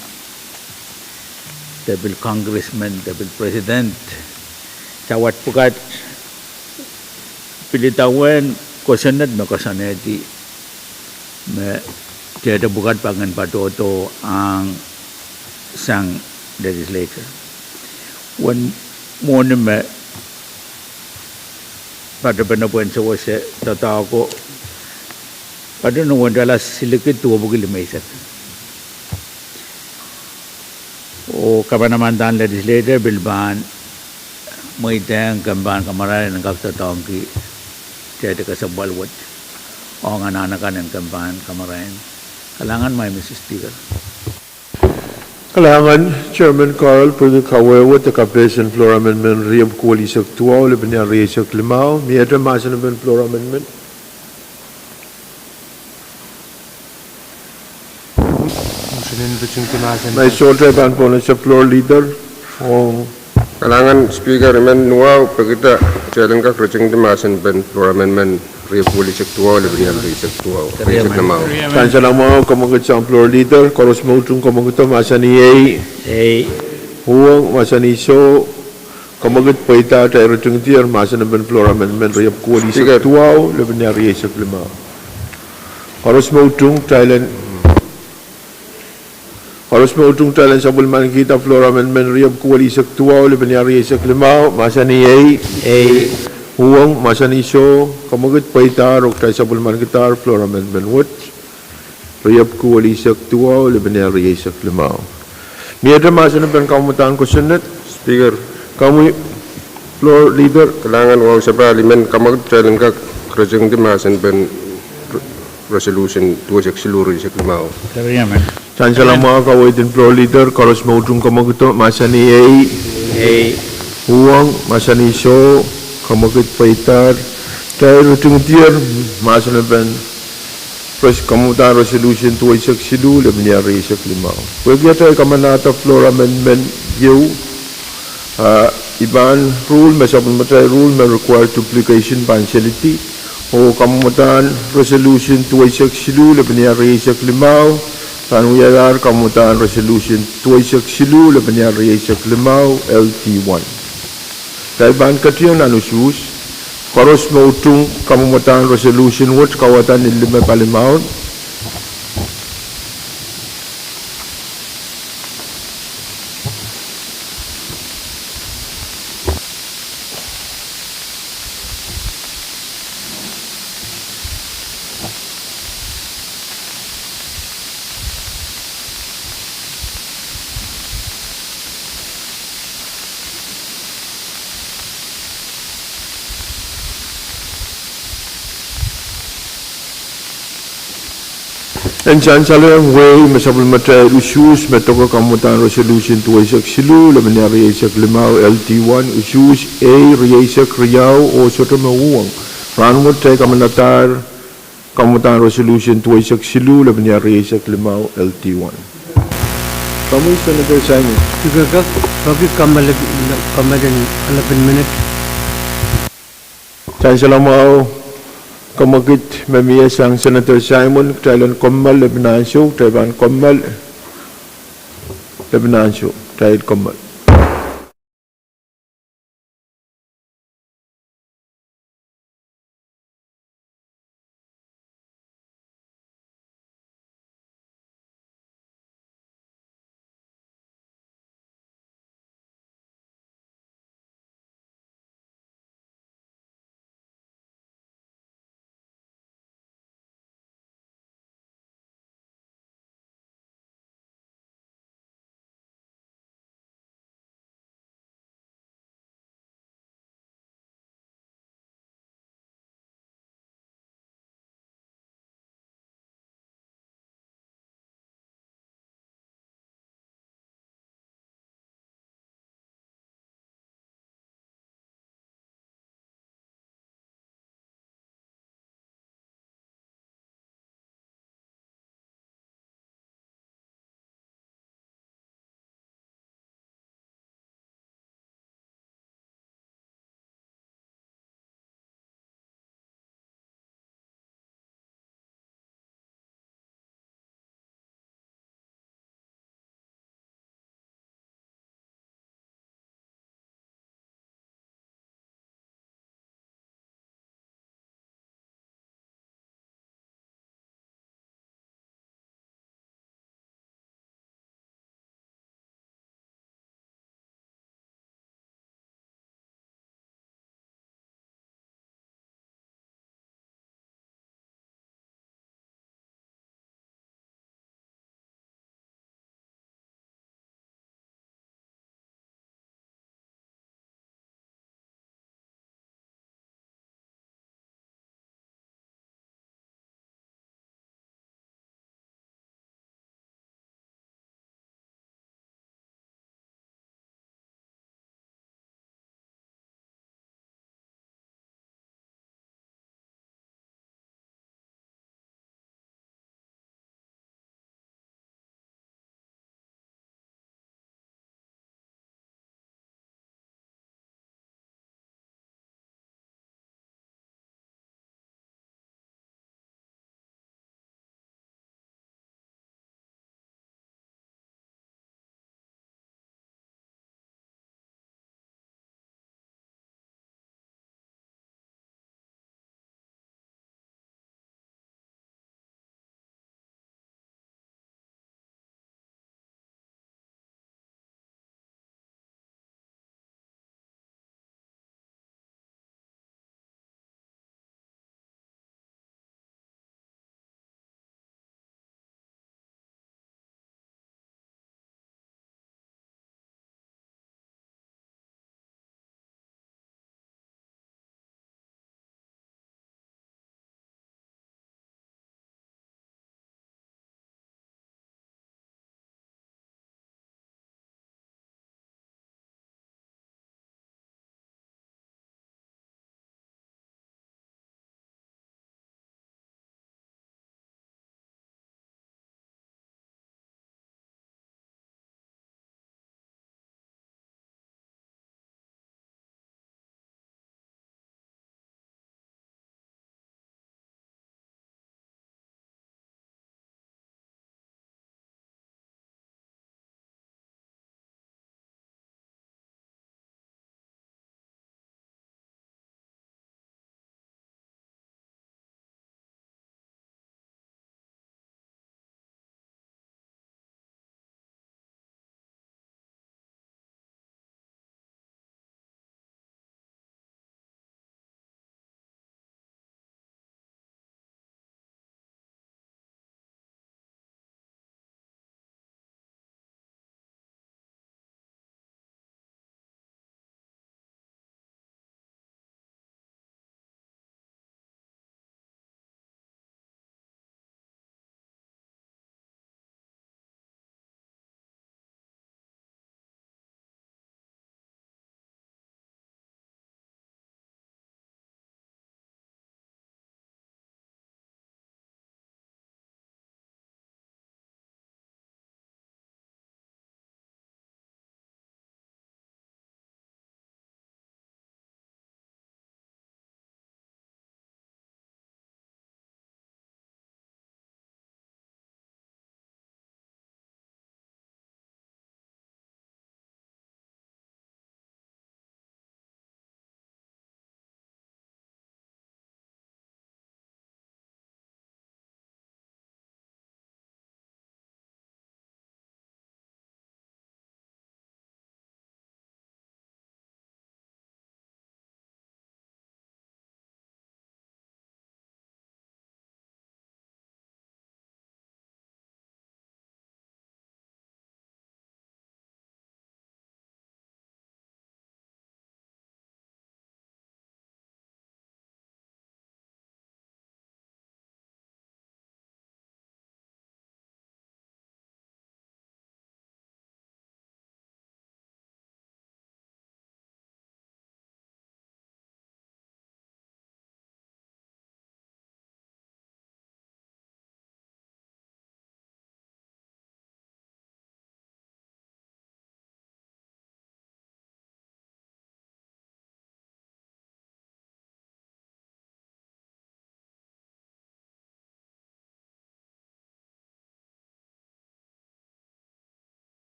de pil congressman de pil president, sawas pwukat pil idawehn kosonned me koasoanehdi me tehte pwukat pahn kin patohdo ahng sang legislature. Wen mwohni me patopene pwehn sewese doadoahko patopene wen dola silikid duwepwiki limeisek. Oh kamanamandan legislator pil pahn mweidehng kempen kamarain en kak doadoahngki tete kesempwal wet ong anahn akan en kempen kamarain. Kalahngan, Madam Speaker. Kalahngan, Chairman Carl, pwehki kawehwe de kapehse en floor amendment riepwuki welihisek duwau, lepin iar rieisek limau. Miehte mahsen en floor amendment? Motion en rijingdi mahsen. Mai sohte pahn pwonese floor leader. Ong. Kalahngan Speaker, I men nuwau pekida kitail en kak rijingdi mahsen en floor amendment riepwuki welihisek duwau, lepin iar rieisek duwau, rieisek limau. Sansal mwahu, kamwekid sang floor leader, koaros me utung kamwekido, mahsanih ehi. Ehi. Uhwong, mahsanih soh. Kamwekid pweida, kitail ritingdier mahsen en floor amendment riepwuki welihisek duwau, lepin iar rieisek limau. Koaros me utung, kitail en Koaros me utung, kitail en sapwellimankihda floor amendment riepwuki welihisek duwau, lepin iar rieisek limau, mahsanih ehi. Ehi. Uhwong, mahsanih soh. Kamwekid pweidahr oh kitail sapwellimankidahr floor amendment wet riepwuki welihisek duwau, lepin iar rieisek limau. Miehte mahsen en kamwomwdahn kosonned? Speaker. Komwi floor leader. Kalahngan, wahu sapahl. I men kamwekid kitail en kak rijingdi mahsen en re-, resolution duweisek siluh rieisek limau. Sansal mwahu, kaweid en floor leader, koaros me utung kamwekido, mahsanih ehi. Ehi. Uhwong, mahsanih soh. Kamwekid pweidahr, kitail ritingdier mahsen en res-, kamwomwdahn resolution duweisek siluh, lepin iar rieisek limau. Pwehki atail kamanahda floor amendment ieu, ah, I pahn rule me sapwellimatail rule me require duplication pahn selidi, oh kamwomwdahn resolution duweisek siluh, lepin iar rieisek limau, pahn wiadahr kamwomwdahn resolution duweisek siluh, lepin iar rieisek limau, L D one. Kitail pahn ketiong nan usuhs. Koaros me utung kamwomwdahn resolution wet kawada ni lime palimaun. En sansalehng wehi me sapwellimatail usuhs me doke kamwomwdahn resolution duweisek siluh, lepin iar rieisek limau, L D one, usuhs ehi, rieisek riau, oh sohte me uhwong. Rahnwet kitail kamanadahr kamwomwdahn resolution duweisek siluh, lepin iar rieisek limau, L D one. Komwi Senator Simon. Speaker, kak, kak kommoal, kommoal en eleven minute. Sansal mwahu, kamwekid me mie sang Senator Simon, kitail en kommoal lepin ansou, kitail pahn kommoal lepin ansou, kitail kommoal.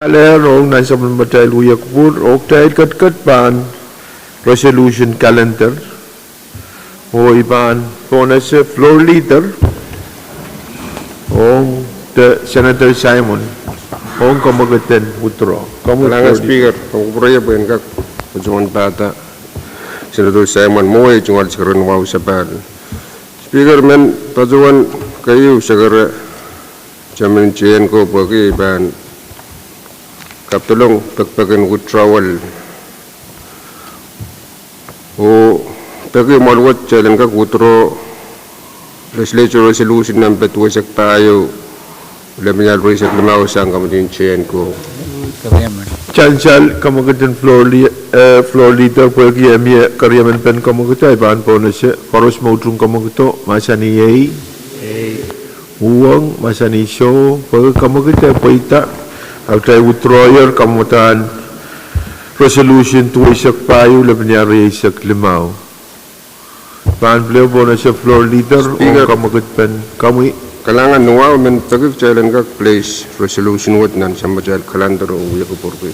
Kalahngan ong nan sapwellimatail wia kupwur, oh kitail ketiket pahn resolution calendar. Oh I pahn pohnese floor leader ong de Senator Simon ong kemwekid en withdraw. Kemwekid. Kalahngan Speaker, komw kupwurei pwe en kak patohwan pahda Senator Simon mwowe tungoal sekeren wahu sapahl. Speaker, men patohwan keieu sekeren chairman en T N ko pwehki I pahn kapedolong pekipek en withdrawal. Oh peki mwahl wet kitail en kak withdraw legislature resolution nempe duwehsek pahieu, lepin irail rieisek limau sang komwekid en T N ko. Sansal kemwekid en floor lea-, eh, floor leader pwehki e mie keriemen pen kemwekid, I pahn pohnese koaros me utung kemwekido mahsanih ei. Uhwong mahsanih soh, pwehki kemwekid e pweida, a kitail withdrawyer kamwadahn resolution duwehsek pahieu lepin irail rieisek limau. Pahn pil pohnese floor leader ong kemwekid pen komwi. Kalahngan. Ni wahu men peki kitail en kak place resolution wet nan sapwellimatail calendar oh wia kupwurki.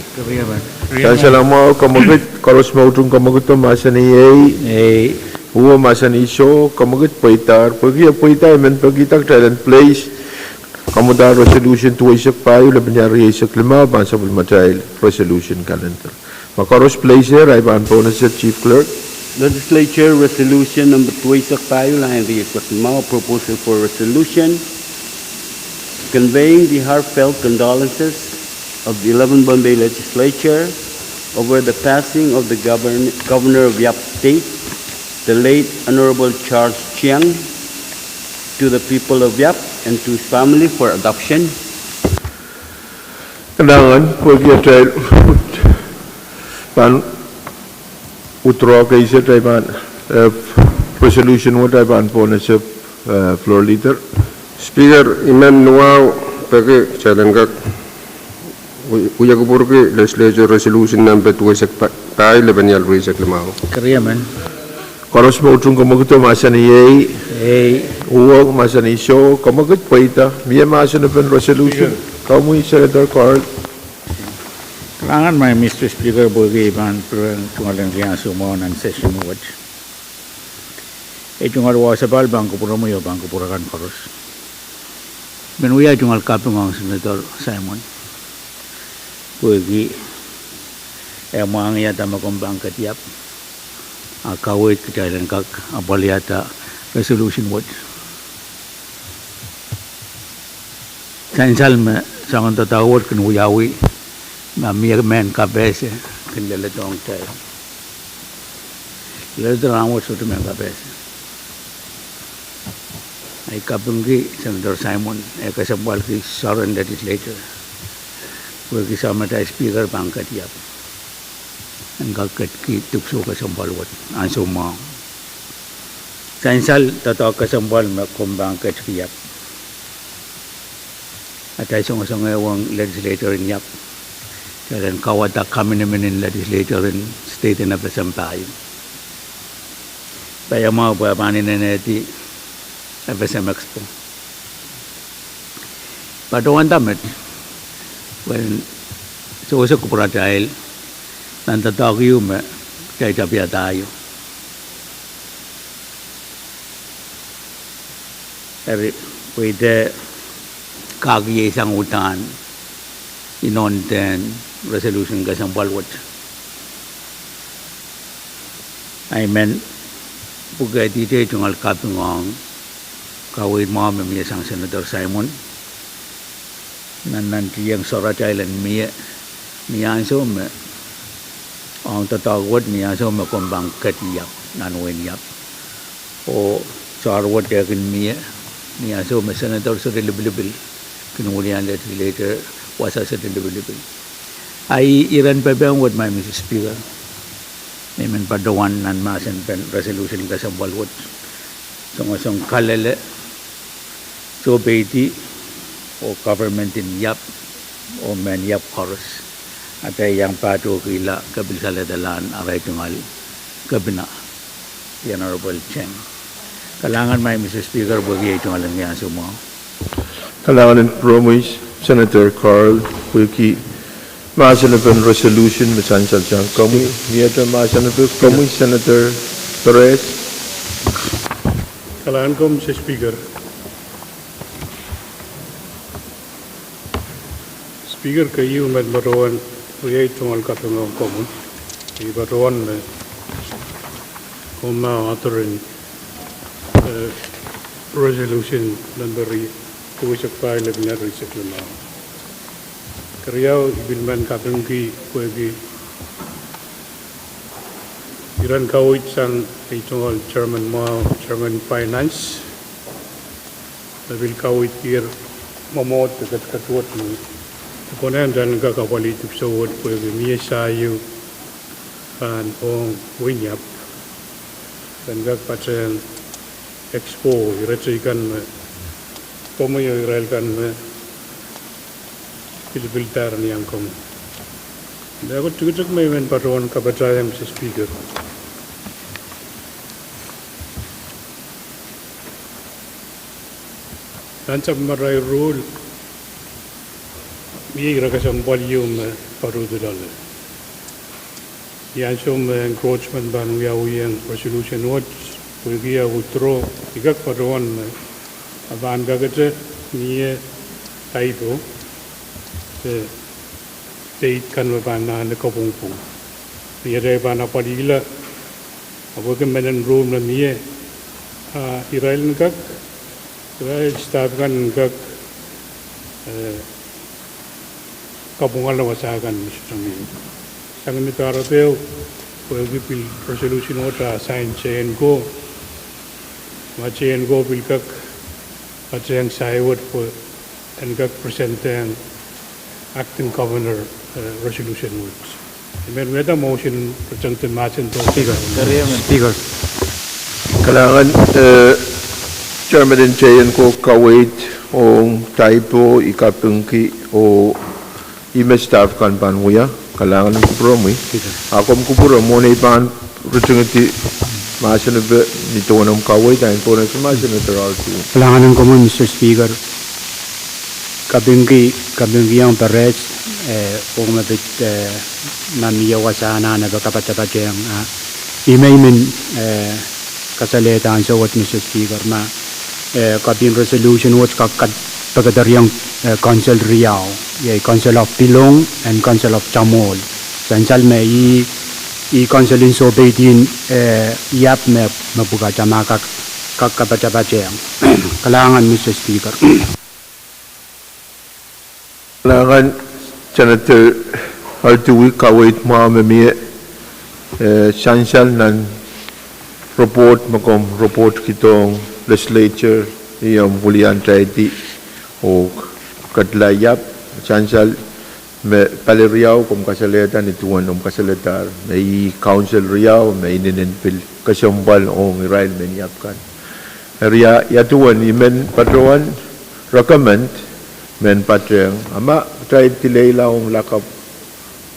Sansal mwahu kemwekid, koaros me utung kemwekido mahsanih ei. Uhwong mahsanih soh, kemwekid pweidahr, pwehki e pweida I men pekihda kitail en place kamwadahn resolution duwehsek pahieu lepin irail rieisek limau pahn sapwellimatail resolution calendar. Ma koaros place er, I pahn pohnese Chief Clerk. Legislature Resolution number duwehsek pahieu, lahn rieisek limau, proposal for resolution conveying the heartfelt condolences of the eleventh Bombay Legislature over the passing of the govern-, Governor of Yap State, the late Honorable Charles Chiang, to the people of Yap and to his family for adoption. Kalahngan, pwehki atail pahn withdraw case, atail pahn, eh, resolution wet, I pahn pohnese, eh, floor leader. Speaker, I men ni wahu peki kitail en kak wi-, wia kupwurki legislature resolution nempe duwehsek pa-, pahieu lepin irail rieisek limau. Koaros me utung kemwekido mahsanih ei. Uhwong mahsanih soh, kemwekid pweida, mie mahsen pen resolution. Komwi Senator Carl. Kalahngan, Madam Mister Speaker, pwehki I pahn pil tungoal en iang soumwahu nan session wet. Ei tungoal wahu sapahl pahn kupwuromwi oh pahn kupwur akan koaros. Men wia tungoal kaping ong Senator Simon pwehki e mwahngih dahme komw pahn ketiap, a kaweid kitail en kak apwalihada resolution wet. Sansal me soangen doadoahk wet kin wiawi, ma mie mehn kapehse kin leledohng kitail. Leledo rahnwet sohte mehn kapehse. I kapingki Senator Simon, e kesempwalki soaren legislature pwehki sapwellimatail Speaker pahn ketiap en kak ketki dipwisou kesempwal wet ansou mwahu. Sansal doadoahk kesempwal me komw pahn ketkiap, atail songosong ehu ong legislature en Yap, kitail en kauwada kaminimin en legislature en state en FSM pahieu. Paiamwahu pwe e pahn inenehdi FSM Expo. Patohwanda met, pwehn sewese kupwuratail nan doadoahk ehu me kitail tapihada ehu. Eri, pwe ih de kak iei sang uhdahn inoun dehn resolution kesempwal wet. I men pwukeditei tungoal kaping ong kaweid mwahu me mie sang Senator Simon. Nan, nantihong soaratail en mie ni ansou me, ong doadoahk wet ni ansou me komw pahn ketiap nan wehin Yap. Oh soahng wet e kin mie ni ansou me senator seri lipilipil kin wiliandi legislature wasa seri lipilipil. A ih iren pepehm wet, Madam Speaker, me I men patohwan nan mahsen pen resolution kesempwal wet, songosong kalele, sohpeidi, oh government en Yap, oh mehn Yap koaros, atail iang pahtoukihla kepilsaledalahn arail tungoal kepina, the Honorable Cheng. Kalahngan, Madam Speaker, pwehki ei tungoal en iang soumwahu. Kalahngan en pwuromwi Senator Carl pwehki Mahsen en resolution me sansal sang komwi, miehte mahsen en komwi, Senator Perez. Kalahngan komwi, Mister Speaker. Speaker, keieu me patohwan wia tungoal kaping ong komwi, I patohwan me komwi author en, eh, resolution number riehsek pahieu, limau, riehsek limau. Keriau, I pil men kapingki pwehki iren kaweid sang ei tungoal chairman mwahu, chairman finance, me pil kaweidkier mwomwohd de ketiket wet me konehng ren kak apwalih dipwisou wet pwehki mie sahieu pahn ong wehin Iap ren kak patehng expo, iretikitik kan me komwi oh irail kan me pilipildahr ni ahmw komwi. Dahkot tikitik me I men patohwan kapatahieng, Mister Speaker. Nan sapwellimarail rule, mie ire kesempwal ieu me patohdo loale. Ni ansou me encroachment pahn wiawiong resolution wet, pwehki e withdraw, I kak patohwan me e pahn kakete mie typo de date kan me pahn anahne kopwungpwung. Ni atail pahn apwalihla, a pwehki mehn rule me mie, a irail en kak, irail staff kan en kak, eh, kapwungala wasa kan me sohte mie. Sang ni pahr ehu, pwehki pil resolution wet a sign J N Ko, ma J N Ko pil kak patehng sahi wet pwe en kak presentehng acting governor, eh, resolution wet. I men wiahda motion, President, mahsen to. Speaker. Speaker. Kalahngan, eh, Chairman en J N Ko kaweid ong typo, I kapingki oh I me staff kan pahn wia, kalahngan en kupwuromwi. Speaker. A komw kupwure mwohn ei pahn ritingidi mahsen epe ni duwen omw kaweid, a I en pwonehki mahsen epe ralti. Kalahngan en komwi, Mister Speaker. Kapingki, kapingkihong Perez, eh, ong me pid, eh, ma mie wasa anahne pahn kapatapatehng, ah, I men, I men, eh, kasalehda ansou wet, Mister Speaker, ma, eh, copy en resolution wet kak, kak pekederhiong, eh, council riau, iei Council of Bilong and Council of Chamol. Sansal me ih, ih council en sohpeidi en, eh, Iap me, me pwukat a ma kak, kak kapatapatehng. Kalahngan, Mister Speaker. Kalahngan Senator Artui, kaweid mwahu me mie, eh, sansal nan report me komw report kidohng legislature, ih omw wiliandi oh ketlaiap, sansal me pali riau komw kasalehda ni duwen omw kasalehdahr me ih council riau me inenen pil kesempwal ong irail mehn Iap kan. Eri ia duwen I men patohwan recommend men patehng, a ma kitail dileila ong lakapw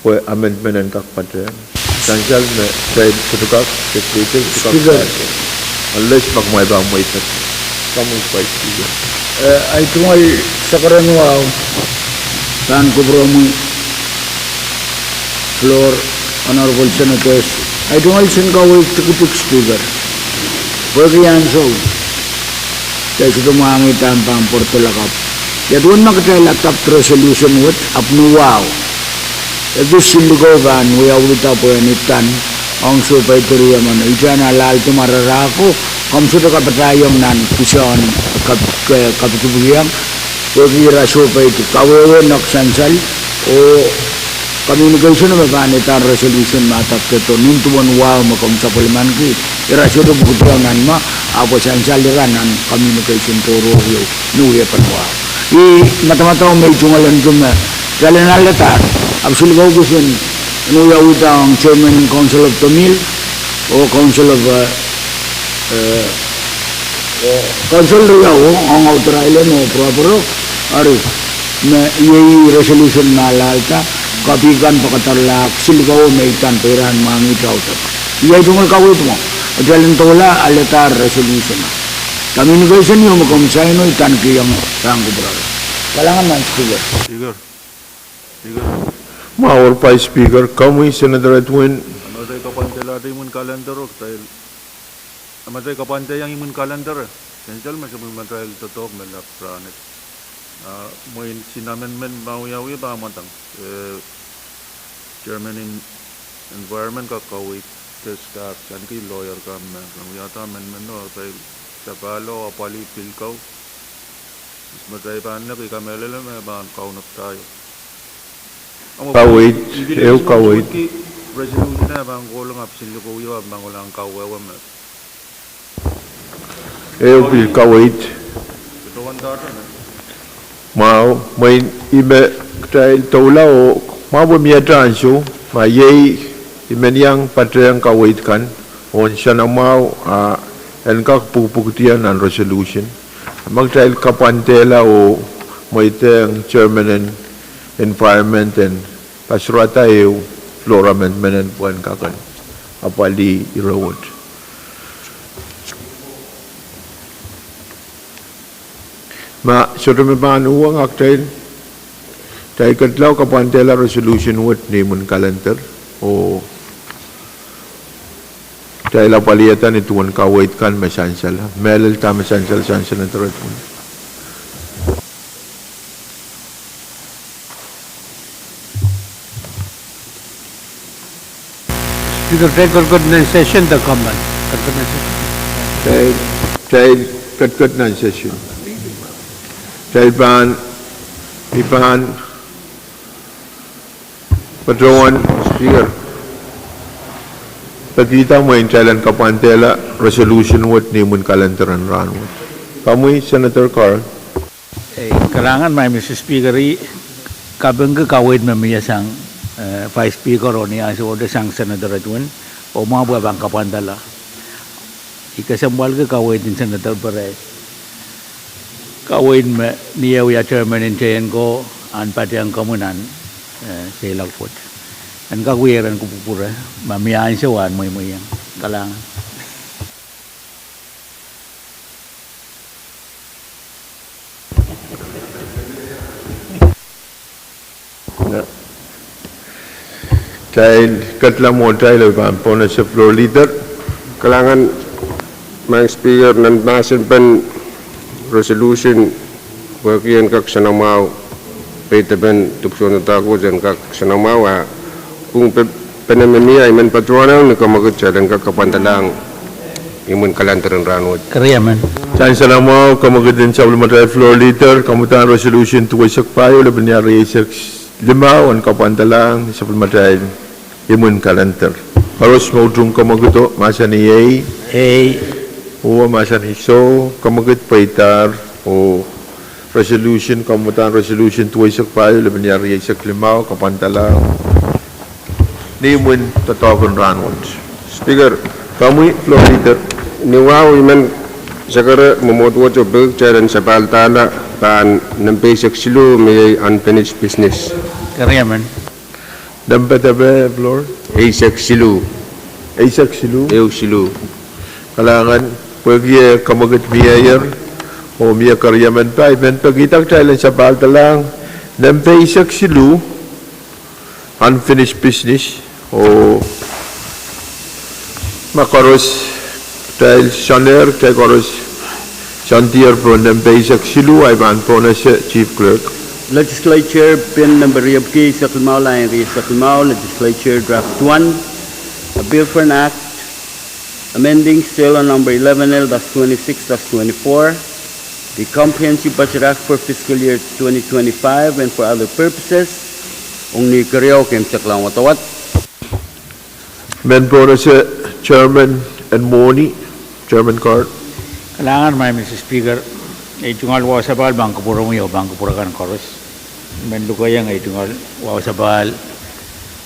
pwe amendment en kak patehng. Sansal me kitail sohte kak, Speaker. Unless ma kumwail pahn mweidek. Komwi Vice Speaker. Eh, ahi tungoal sakaradahn wahu pahn kupwuromwi floor, honorable senators. Ahi tungoal sen kaweid tikitik, Speaker. Pwehki ansou kitail sohte mwahngih dahme pahn pwarodo lakapw. Ia duwen ma kitail adopt resolution wet, ahpw ni wahu, ekis likou pahn wiawihda pwe ni tan ong sohpeidi riemen. Ih tan alaldi ma rarahko, komw sohte kapatahiong nan kihsang kap-, ke-, kapikipik iang, pwehki ira sohpeidi kawehwe nohk sansal, oh communication me pahn idahn resolution me adopted, oh nin duwen wahu me komw sapwellimaniki, ira sohte pwukidiong nan mwo, ahpw sansal ira nan communication tohrohr ieu ni wiepen wahu. Ih madamadau me I tungoal en kin me, kitail en aledahr, ahpw silikau kisin, en wiawihda ong chairman en Council of Tamil, oh Council of, eh, eh, oh Council riau, ong Outer Island oh Pwuroapwuro, eri, me iei resolution me alalda, copy kan pakatarlahk, silikau me idahn pwe ira en mwahngih tautap. Iei tungoal kaweid mwo, kitail en doula aledahr resolution. Communication ieu me komw sign oh idahn kihong pahn kupwuromwi. Kalahngan, Madam Speaker. Speaker. Speaker. Mwahu Vice Speaker, komwi Senator Edwin. Ahmatail kapwandehla imwin kalender, oh kitail, ahmatail kapwandehla imwin kalender, sansal me sapwellimatail doadoahk me lap rahnwet. Ah, mwein sin amendment me wiawi pahn mwadang, eh, Chairman en Environment kak kaweid, desk aht ahneki lawyer kan me, kan wiahda amendment, oh atail sapahl oh apwalih pil kau. Ahmatail pahn nek, I kamehlele me pahn kaunopada. Kaweid, ehu kaweid. Resolution e pahn kohla, ahpw sin likouio e pahn kohla kawehwe me. Ehu pil kaweid. Mwahu, mwein ih me kitail doula oh mwahu pwe mie ansou, ma iei I men iang patehng kaweid kan, oh nsenamwahu, ah, en kak pwukpwukdiong nan resolution. Ma kitail kapwandehla oh mweidehng Chairman en Environment en pasurada ehu floor amendment en pwehn kak en apwalih ire wet. Ma sohte me pahn uhwong, ah kitail, kitail ketlahng kapwandehla resolution wet ni imwin kalender, oh kitail apwalihada ni duwen kaweid kan me sansal. Mehlel dahme sansal sang Senator Edwin? Speaker, kitail ketiket nan session de kaman. Ketiket nan session. Kitail, kitail ketiket nan session. Kitail pahn, I pahn patohwan, Speaker, pekihda mwein kitail en kapwandehla resolution wet ni imwin kalender en rahnwet. Komwi Senator Carl. Eh, kalahngan, Madam Speaker, I kapingki kaweid me mie sang, eh, Vice Speaker oh ni ansou wet sang Senator Edwin, oh mwahu pwe e pahn kapwandehla. I kesempwalki kaweid en Senator Perez, kaweid me ni eh wia Chairman en T N ko en patehng komwi nan, eh, seiloak wet. En kak wia ren kupwukupwure, ma mie ansou en mweimweiong. Kalahngan. Kitail ketlahng mwohtail, I pahn pohnese floor leader. Kalahngan, Madam Speaker, nan mahsen pen resolution, pwehki en kak nsenamwahu, peidepen dipwisoun doadoahk wet en kak nsenamwahu, ah, pwung pe- pene me mie, I men patohwanehng ni kamwekid kitail en kak kapwandalahng imwin kalender en rahnwet. Keriamen. Sang nsenamwahu, kamwekid en sapwellimatail floor leader, kamwekid en resolution duweisek pahieu, lepin ire rieisek limau, en kapwandalahng sapwellimatail imwin kalender. Koaros me utung kamwekido, mahsanih ei. Ei. Uwe mahsanih soh, kamwekid pweidahr, oh resolution, kamwekid en resolution duweisek pahieu, lepin ire rieisek limau, kapwandalahng ni imwin doadoahk en rahnwet. Speaker, komwi floor leader. Ni wahu I men sekere mwomwohdiso pwe kitail en sapahlahda pahn nempe eisek siluh me iei unfinished business. Keriamen. Nempe depe floor? Eisek siluh. Eisek siluh? Ehu siluh. Kalahngan, pwehki eh kamwekid mieier, oh mie keriamen pahn, I men pekihda kitail en sapahlahng nempe eisek siluh, unfinished business, oh ma koaros, kitail soangen, kitail koaros soandier pohn nempe eisek siluh, I pahn pohnese Chief Clerk. Legislature pin nempe riepwiki eisek limau, lain rieisek limau, Legislature Draft One, a bill for an act amending Sela number eleven L dash twenty-six dash twenty-four, the Comprehensive Budget Act for fiscal year twenty twenty-five and for other purposes. Ong ni keriau keimwseklahng wadawad. Men pohnese Chairman en Mwohni, Chairman Carl. Kalahngan, Madam Speaker, ei tungoal wahu sapahl pahn kupwuromwi oh pahn kupwure kan koaros. Men lukehiong ei tungoal wahu sapahl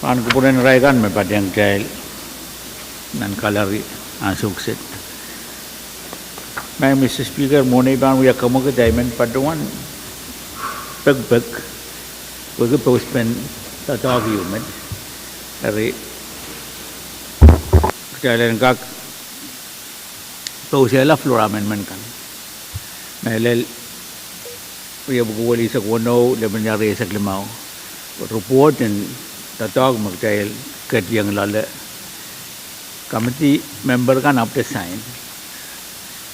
pahn kupwuren irail kan me patehng kitail nan kalari ansou kiset. Madam Speaker, mwohn ei pahn wia kamwekid, I men patohwan pekipek, pwehki pouspen doadoahk ehu met. Eri, kitail en kak pousehla floor amendment kan. Mehlel, riepwiki welisek weneu, lepin ire rieisek limau. Report en Doadoahk me kitail ketieng loale. Committee member kan ahpw de sign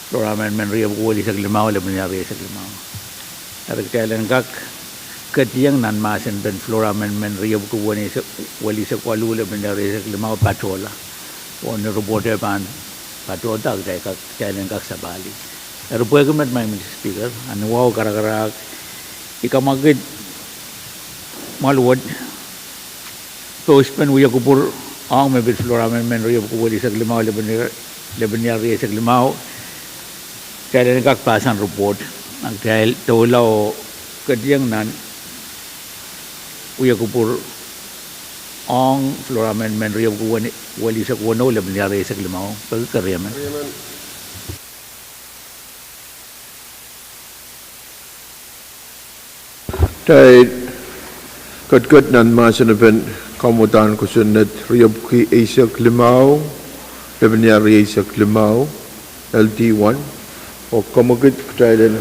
Floor Amendment riepwuki welisek limau, lepenia rieisek limau. Eri kitail en kak ketieng nan mahsen pen Floor Amendment riepwuki welisek waluh, lepenia rieisek limau patohla. Oh ni report e pahn patohda, kitail en kak sapahl. Eri pwehki met, Madam Speaker, a ni wahu karakarahk, I kamwakid mwahl wet post pen wia kupwur ong me pid Floor Amendment riepwuki welisek limau, lepenia rieisek limau, kitail en kak pahsan report. A kitail doula oh ketieng nan wia kupwur ong Floor Amendment riepwuki welisek weneu, lepenia rieisek limau. Peki, keriemen. Kitail ketiket nan mahsen pen kamwadahn kosonned riepwuki eisek limau, lepenia rieisek limau, L D one. Oh kamwakid kitail en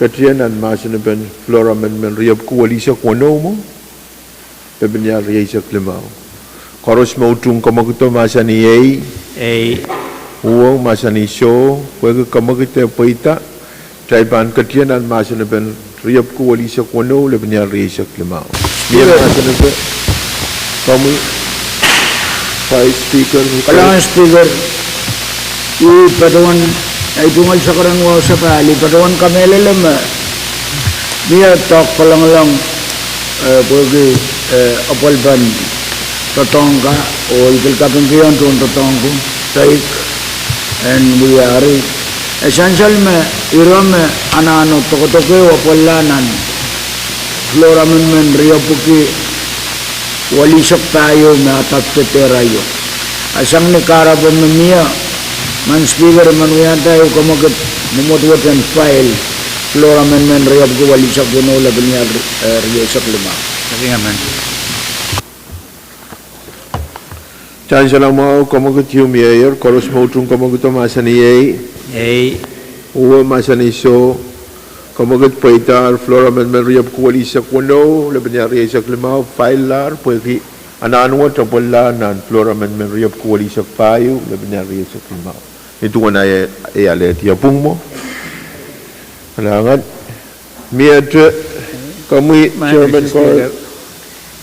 ketieng nan mahsen pen Floor Amendment riepwuki welisek weneu mwo, lepenia rieisek limau. Koaros me utung kamwakido mahsanih ei. Uhwong mahsanih soh. Pwehki kamwakid e pweida, kitail pahn ketieng nan mahsen pen riepwuki welisek weneu, lepenia rieisek limau. Mie mahsen pen, komwi Vice Speaker. Kalahngan Speaker, I patohwan, I tungoal sakaradahn wahu sapahl, I patohwan kamehlele me mie doadoahk kolongolong pwehki apwalipen doadoahk kan, oh I pil kapingkihong tohn doadoahk kan en wiawi. E sansal me ire me anahne dokedoke apwalih nan Floor Amendment riepwuki welisek pahieu me adopted ereio. A sang ni kahrepe me mie, Madam Speaker, I men wiahda ehu kamwakid mwomwohd wet en file Floor Amendment riepwuki welisek weneu, lepenia rieisek limau. Sansal mwahu, kamwakid ieu mieier. Koaros me utung kamwakido mahsanih ei. Uwe mahsanih soh. Kamwakid pweidahr Floor Amendment riepwuki welisek weneu, lepenia rieisek limau, file lahr pwehki anahn wet apwalih nan Floor Amendment riepwuki welisek pahieu, lepenia rieisek limau. Ni duwen ahi alehdi pwung mwo. Kalahngan. Miehte, komwi Chairman Carl.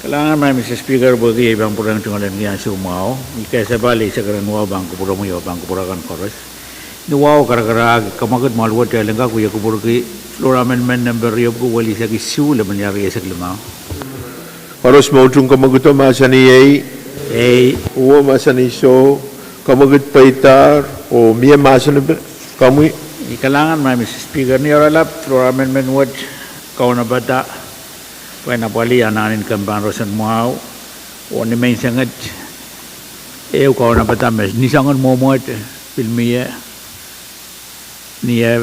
Kalahngan, Madam Speaker, pwehki I pahn pwurehng tungoal en ansou mwahu. I kesepahl eisek erein wahu pahn kupwuromwi oh pahn kupwur akan koaros. Ni wahu karakarahk, kamwakid mwahl wet kitail en kak wia kupwurki Floor Amendment nempe riepwuki welisek isuh, lepenia rieisek limau. Koaros me utung kamwakido mahsanih ei. Uwe mahsanih soh. Kamwakid pweidahr oh mie mahsen pen, komwi. Kalahngan, Madam Speaker, ni oaralap Floor Amendment wet kaunopada pwehn apwalih anahn en kempe en roson mwahu, oh ni menseng et ehu kaunopada me ni soangen mwomwohd pil mie ni eh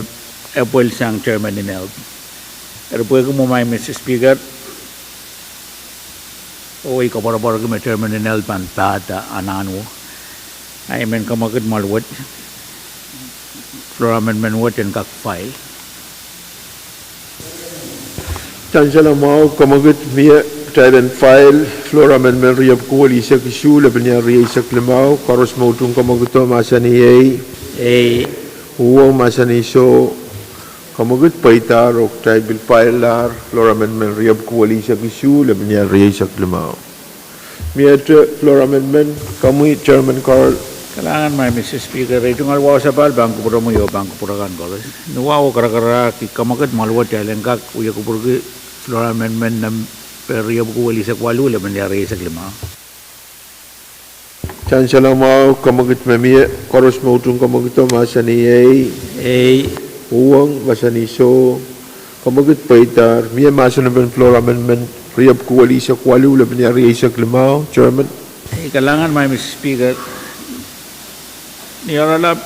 epwel sang Chairman en NELD. Eri pwehki mwo, Madam Speaker, oh I koapworopworki me Chairman en NELD pahn pahda anahn wet, I men kamwakid mwahl wet Floor Amendment wet en kak file. Sansal mwahu, kamwakid mie, kitail en file Floor Amendment riepwuki welisek isuh, lepenia rieisek limau. Koaros me utung kamwakido mahsanih ei. Uwe mahsanih soh. Kamwakid pweidahr oh kitail pil file lahr Floor Amendment riepwuki welisek isuh, lepenia rieisek limau. Miehte Floor Amendment, komwi Chairman Carl. Kalahngan, Madam Speaker, I tungoal wahu sapahl pahn kupwuromwi oh pahn kupwur akan koaros. Ni wahu karakarahk, I kamwakid mwahl wet kitail en kak wia kupwurki Floor Amendment nempe riepwuki welisek waluh, lepenia rieisek limau. Sansal mwahu, kamwakid me mie. Koaros me utung kamwakido mahsanih ei. Uwe mahsanih soh. Kamwakid pweidahr. Mie mahsen pen Floor Amendment riepwuki welisek waluh, lepenia rieisek limau, Chairman. Kalahngan, Madam Speaker, ni oaralap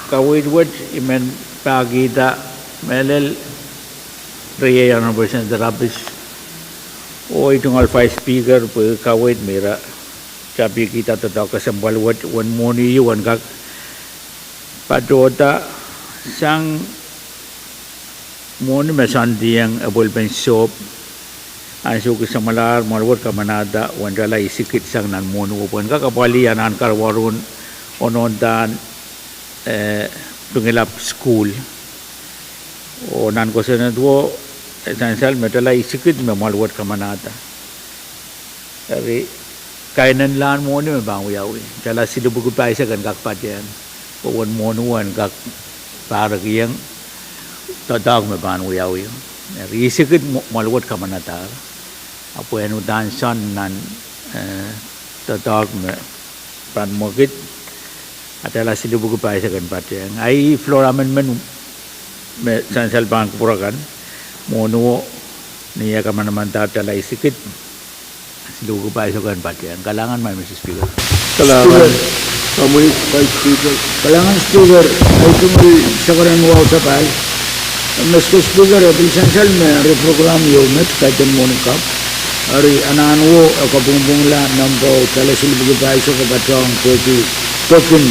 kaweid wet I men pahkihda mehlel riei en President Lapis, oh I tungoal Vice Speaker pwehki kaweid me ira tapikihda doadoahk kesempwal wet uwen mwohni ieu en kak patohda sang mwohni me soandiong epwel pen sohp Ansou ki samwalahr mwahl wet kamanahda uwen tala isikid sang nan mwohni o pwehn kak apwalih anahn karuwaru en onondahn, eh, Pingelap School. Oh nan kosonned wo, eh, sansal me tala isikid me mwahl wet kamanahda. Eri, kainenlahn mwohni me pahn wiawi. Tala silipwuki pahisek en kak patehng. Pwe uwen mwohni o en kak pahrekiong doadoahk me pahn wiawi. Eri, isikid mw-, mwahl wet kamanahda. Ahpw en uhdahn soangen, eh, doadoahk me pahn mwekid. A tala silipwuki pahisek en patehng. Ahi floor amendment me sansal pahn kupwur akan. Mwohni o ni eh kamanamandahr tala isikid. Silipwuki pahisek en patehng. Kalahngan, Madam Speaker. Kalahngan. Speaker. Komwi Vice Speaker. Kalahngan Speaker, ahi tungoal sakaradahn wahu sapahl. Madam Speaker, e pil sansal me reprogram ieu met kaidehn mwohni kapw. Eri anahn o e kapwungpwungla nempe o tala silipwuki pahisek e patohng pwehki pekin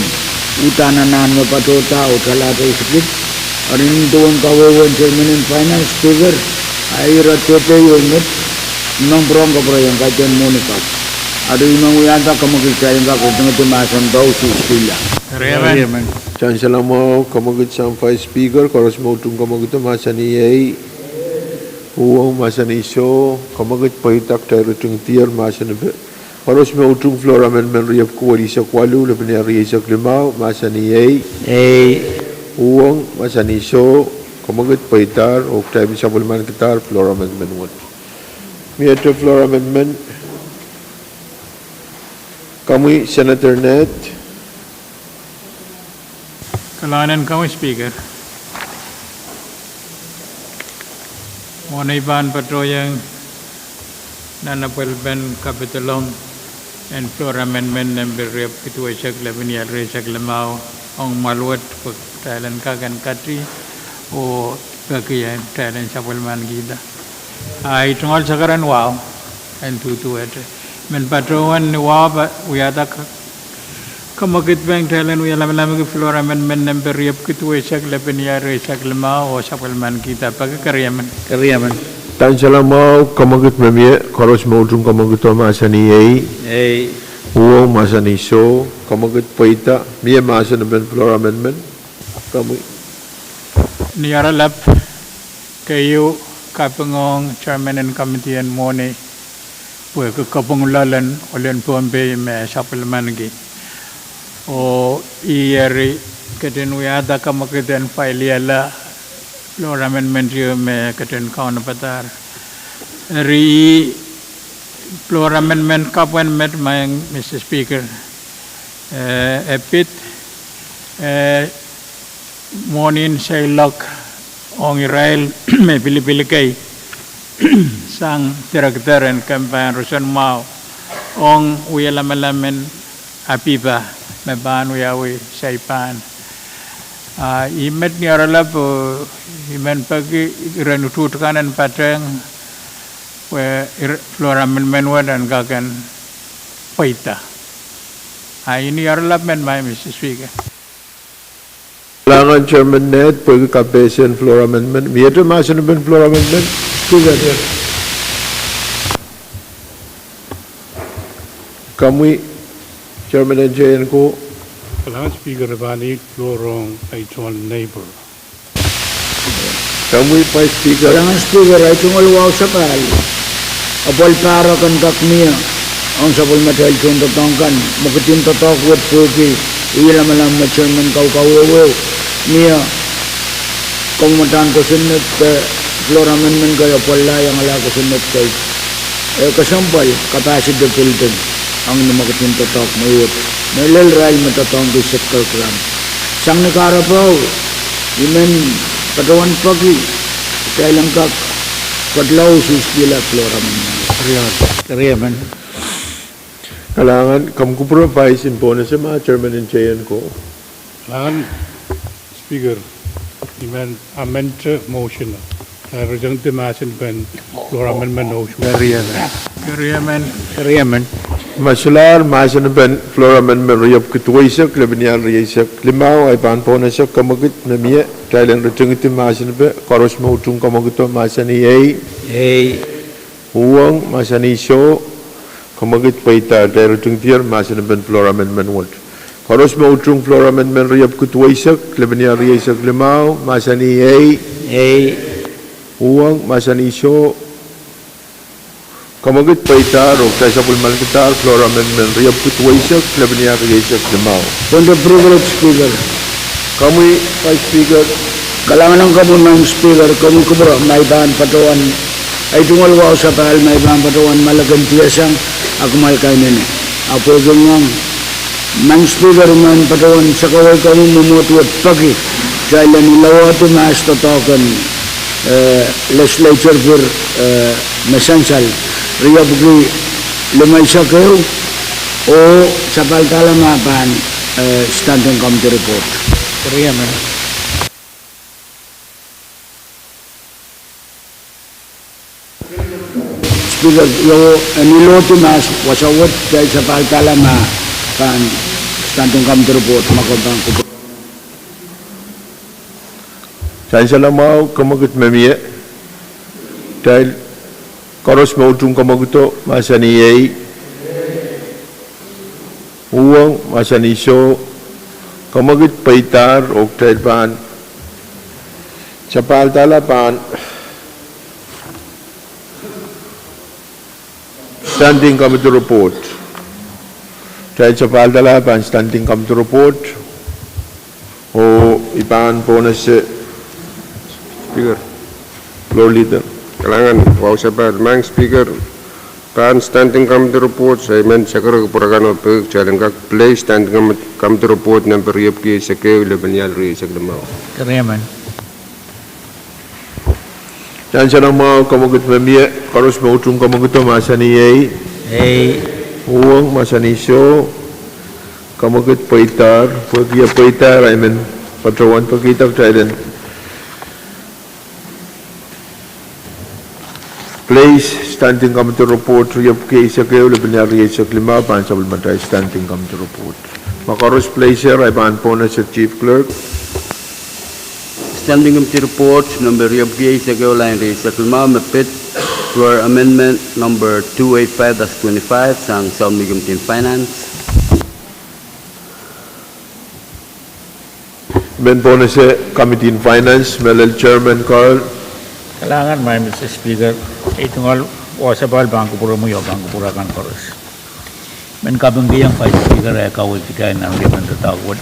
uhdahn anahn me patohda oh tala isikid. Eri ni duwen kawehwe en Chairman en Finance, Speaker, ahi ire dehde ieu met, I men pwurehng kapwurehiong kaidehn mwohni kapw. Eri I men wiahda kamwekid kitail en kak ritingedi mahsen pwuhk sihskihla. Sansal mwahu kamwekid sang Vice Speaker, koaros me utung kamwekido mahsanih ehi. Uhwong mahsanih soh, kamwekid pweida, kitail ritingedier mahsen epe. Koaros me utung floor amendment riepwuki welisek waluh, lepin ia rieisek limau, mahsanih ehi. Ehi. Uhwong mahsanih soh, kamwekid pweidahr, oh kitail pil sapwellimankidahr floor amendment wet. Miehte floor amendment, komwi Senator Ned. Kalahngan en komwi Speaker. Mwohn ei pahn patohiong nan apwalipen kapidolong en floor amendment nempe riepwuki duweisek lepin ia rieisek limau ong mwahl wet pwe kitail en kak en kati oh peki en kitail en sapwellimankihda. Ahi tungoal sakaradahn wahu en duduwehte. Men patohwan ni wahu pa wiahda kamwekid pahn kitail en wie lamalamki floor amendment nempe riepwuki duweisek lepin ia rieisek limau oh sapwellimankihda peki. Keriemen. Keriemen. Sansal mwahu kamwekid me mie, koaros me utung kamwekido mahsanih ehi. Ehi. Uhwong mahsanih soh, kamwekid pweida, mie mahsen epen floor amendment. Komwi. Ni oaralap, keieu, kapingohng Chairman en Committee en Mwohni pwehki kapwung loalen ohlen Pohnpei me sapwellimaniki. Oh ih eri ketin wiahda kamwekid en file iala floor amendment ieu me ketin kaunopadahr. Eri ih floor amendment kapw en met, Madam Speaker. Eh, e pid, eh, mwohnin seiloak ong irail me pilipil kei sang director en kempen roson mwahu ong wie lamalam en APIPA me pahn wiawi Saipan. Ah, ih met ni oaralap, oh, I men peki iren utuht kan en patehng pwe floor amendment wet en kak en pweida. Ah, ih ni oaralap men, Madam Speaker. Kalahngan Chairman Ned pwehki kapehse en floor amendment. Miehte mahsen epen floor amendment? Komwi Chairman en Tehnko. Kalahngan Speaker, e pahn iet floor ong ahi tungoal neighbor. Komwi Vice Speaker. Kalahngan Speaker, ahi tungoal wahu sapahl. Apwal pahrek en kak mie ong sapwellimatail tohndoadoahk kan, mwekidin doadoahk wet pwehki wie lamalam me Chairman kaukawehwe mie, kamwadahn kosonned de floor amendment kei apwal iangala kosonned kei. E kesempwal capacity building ong ni mwekidin doadoahk me wet, me lel irail me doadoahngki Setker Grant. Sang ni kahrepe, I men patohwan peki kitail en kak kedlou sihskihla floor amendment. Keriemen. Kalahngan, komw kupwure pais en pohnese ma Chairman en Tehnko. Kalahngan Speaker, I men amend motion, eh, ritingedi mahsen pen floor amendment oh suwed. Keriemen. Keriemen. Ma solahr mahsen pen floor amendment riepwuki duweisek lepin ia rieisek limau, ahi pahn pohnese kamwekid me mie, kitail en ritingedi mahsen pen, koaros me utung kamwekido mahsanih ehi. Ehi. Uhwong, mahsanih soh, kamwekid pweida. Kitail ritingdier mahsen en floor amendment wet. Koaros me utung floor amendment riepwiki duweisek, lepin iar rieisek limau, mahsanih ei. Ei. Uhwong, mahsanih soh, kamwekid pweida, oh kitail sapwellimatail floor amendment riepwiki duweisek, lepin iar rieisek limau. Pwehn privilege, Speaker. Komwi, Vice Speaker. Kalahngan ong komwi, Madam Speaker, komwi kupwure, ma I pahn patohwan, ei tungoal wahu sapahl ma I pahn patohwan maleken diasang, a kumwail kainene. Ahpw pwehki ngoang, Madam Speaker, I men patohwan sakawei komwi mwomwohd wet peki kitail en ilawehdi mahs doadoahk en, eh, legislature bill, eh, me sansal, riepwiki limeisek ehu, oh sapahl dahla ma pahn, eh, standing committee report. Agreement. Speaker, io, en ilohdi mahs wasa wet, kitail sapahl dahla ma pahn standing committee report, ma komw pahn kupwure. Sansal mwahu, kamwekid me mie. Kitail koaros me utung kamwekido, mahsanih ei. Uhwong, mahsanih soh, kamwekid pweidahr, oh kitail pahn sapahl dahla pahn standing committee report. Kitail sapahl dahla pahn standing committee report. Oh I pahn pohnese, Speaker. Floor Leader. Kalahngan, wahu sapahl, Madam Speaker, pahn standing committee report, se I men sakara kupwure kan oh peki kitail en kak place standing committee report nempe riepwiki eisek ehu, lepin iar rieisek limau. Agreement. Sansal mwahu, kamwekid me mie. Koaros me utung kamwekido, mahsanih ei. Ei. Uhwong, mahsanih soh, kamwekid pweidahr. Pwehki e pweidahr, I men patohwan pekihda kitail en place standing committee report riepwiki eisek ehu, lepin iar rieisek limau, pahn sapwellimatail standing committee report. Ma koaros place er, I pahn pohnese Chief Clerk. Standing committee report nempe riepwiki eisek ehu, lain rieisek limau, me pid floor amendment number two eight five dash twenty-five, sang Sounmei Committee on Finance. Men pohnese Committee on Finance, mehlel Chairman Carl. Kalahngan, Madam Speaker, ei tungoal wahu sapahl pahn kupwuromwi oh pahn kupwure kan koaros. Men kapingkihong Vice Speaker eh kaweid kitail nan wiepen doadoahk wet.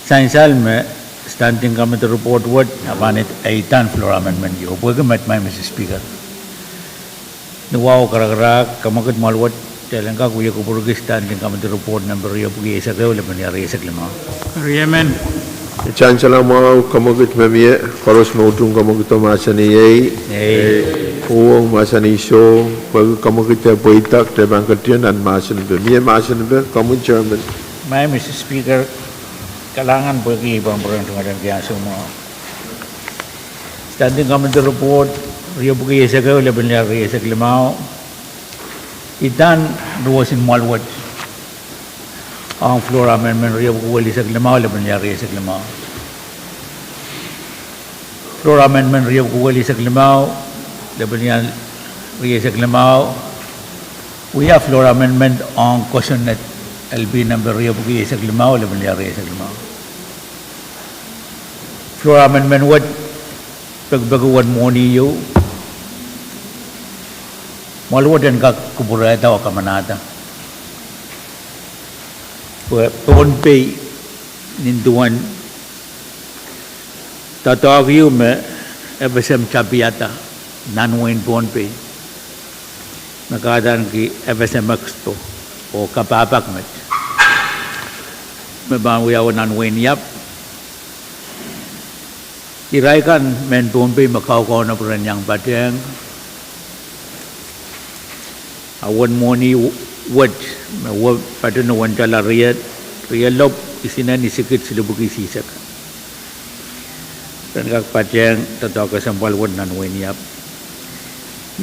Sansal me standing committee report wet, a pahn idahn floor amendment ieu, pwehki met, Madam Speaker, ni wahu karakarahk, kamwekid mwahl wet, kitail en kak wie kupwurki standing committee report nempe riepwiki eisek ehu, lepin iar rieisek limau. Agreement. Sansal mwahu, kamwekid me mie. Koaros me utung kamwekido, mahsanih ei. Ei. Uhwong, mahsanih soh. Pwehki kamwekid e pweida, kitail pahn ketido nan mahsen pe mie, mahsen pe, komwi Chairman. Madam Speaker, kalahngan pwehki I pahn pwurehng tungoal en kihieng soumwahu. Standing committee report riepwiki eisek ehu, lepin iar rieisek limau, idahn ruohs en mwahl wet ong floor amendment riepwiki eisek limau, lepin iar rieisek limau. Floor amendment riepwiki eisek limau, lepin iar rieisek limau, wia floor amendment ong kosonned LP nempe riepwiki eisek limau, lepin iar rieisek limau. Floor amendment wet, pekipeki wen mwohni ieu, mwahl wet en kak kupwurehda oh kamanahda pwe Pohnpei nin duwen doadoahk ieu me FSM tapiada nan wehin Pohnpei, me kahdaneki FSM Expo, oh kapahpahk met, me pahn wiawi nan wehin Iap. Irail kan mehn Pohnpei me kaukaunop ren iang patehng, a wen mwohni wet me patehng wen tala rie, rie lop isinen isikid silipwiki isisek, ren kak patehng doadoahk kesempwal wet nan wehin Iap.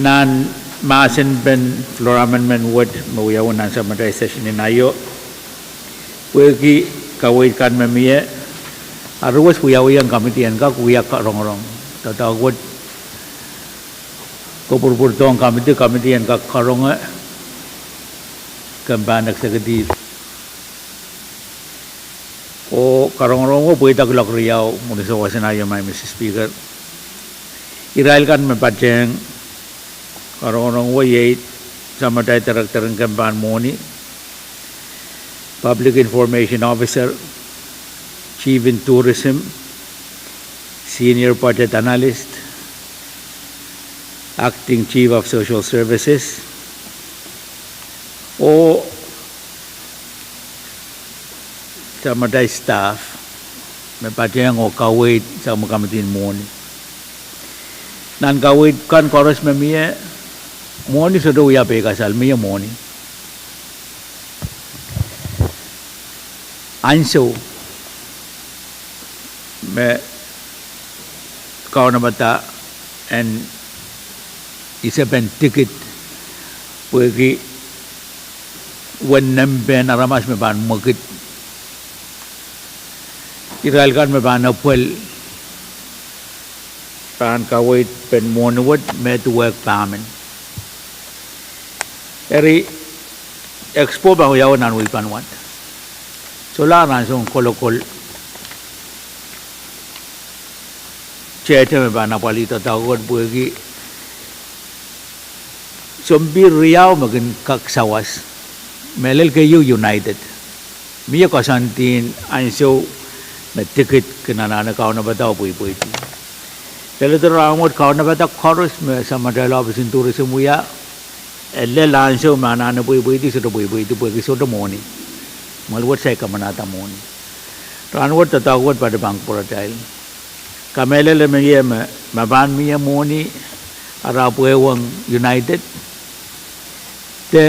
Nan mahsen pen floor amendment wet me wiawi nan summarized session en aio, pwehki kaweid kan me mie, a ruwes wiawiong committee en kak wia rongorong doadoahk wet Kopwurupwurdohng committee, committee en kak karonge kempen executive. Oh karongorong wet pweida kuloak riau mwurin sawas en aio, Madam Speaker. Irail kan me patehng karongorong wet iei Samatail Director en Kempen Mwohni, Public Information Officer, Chief in Tourism, Senior Budget Analyst, Acting Chief of Social Services, oh Samatail staff me patehng oh kaweid sang me committee en mwohni. Nan kaweid kan koaros me mie, mwohni sohte wia peikasal, mie mwohni. Ansou me kaunopada en isepen tikit pwehki uwen nempehn aramas me pahn mwekid, irail kan me pahn epwel pahn kaweid pen mwohni wet me duwehk pahmen. Eri, Expo pahn wiawi nan wihk pahn wad. Solahr ansoun kolokol tehte me pahn apwalih doadoahk wet pwehki sounpihr riau me kin kak sawas, mehlel keieu united. Mie koasoandi ansou me tikit kin anahne kaunopada oh pweipweidi. Leledo rahn wet kaunopada koaros me Samatail Office en Tourism wia, e lel ansou me anahne pweipweidi, sohte pweipweidi pwehki sohte mwohni. Mwoahl wet saik kamanahda mwohni. Rahn wet doadoahk wet patohwan pwuratail. Kamehlele me ie me, ma pahn mie mwohni, ara pwehwong united, de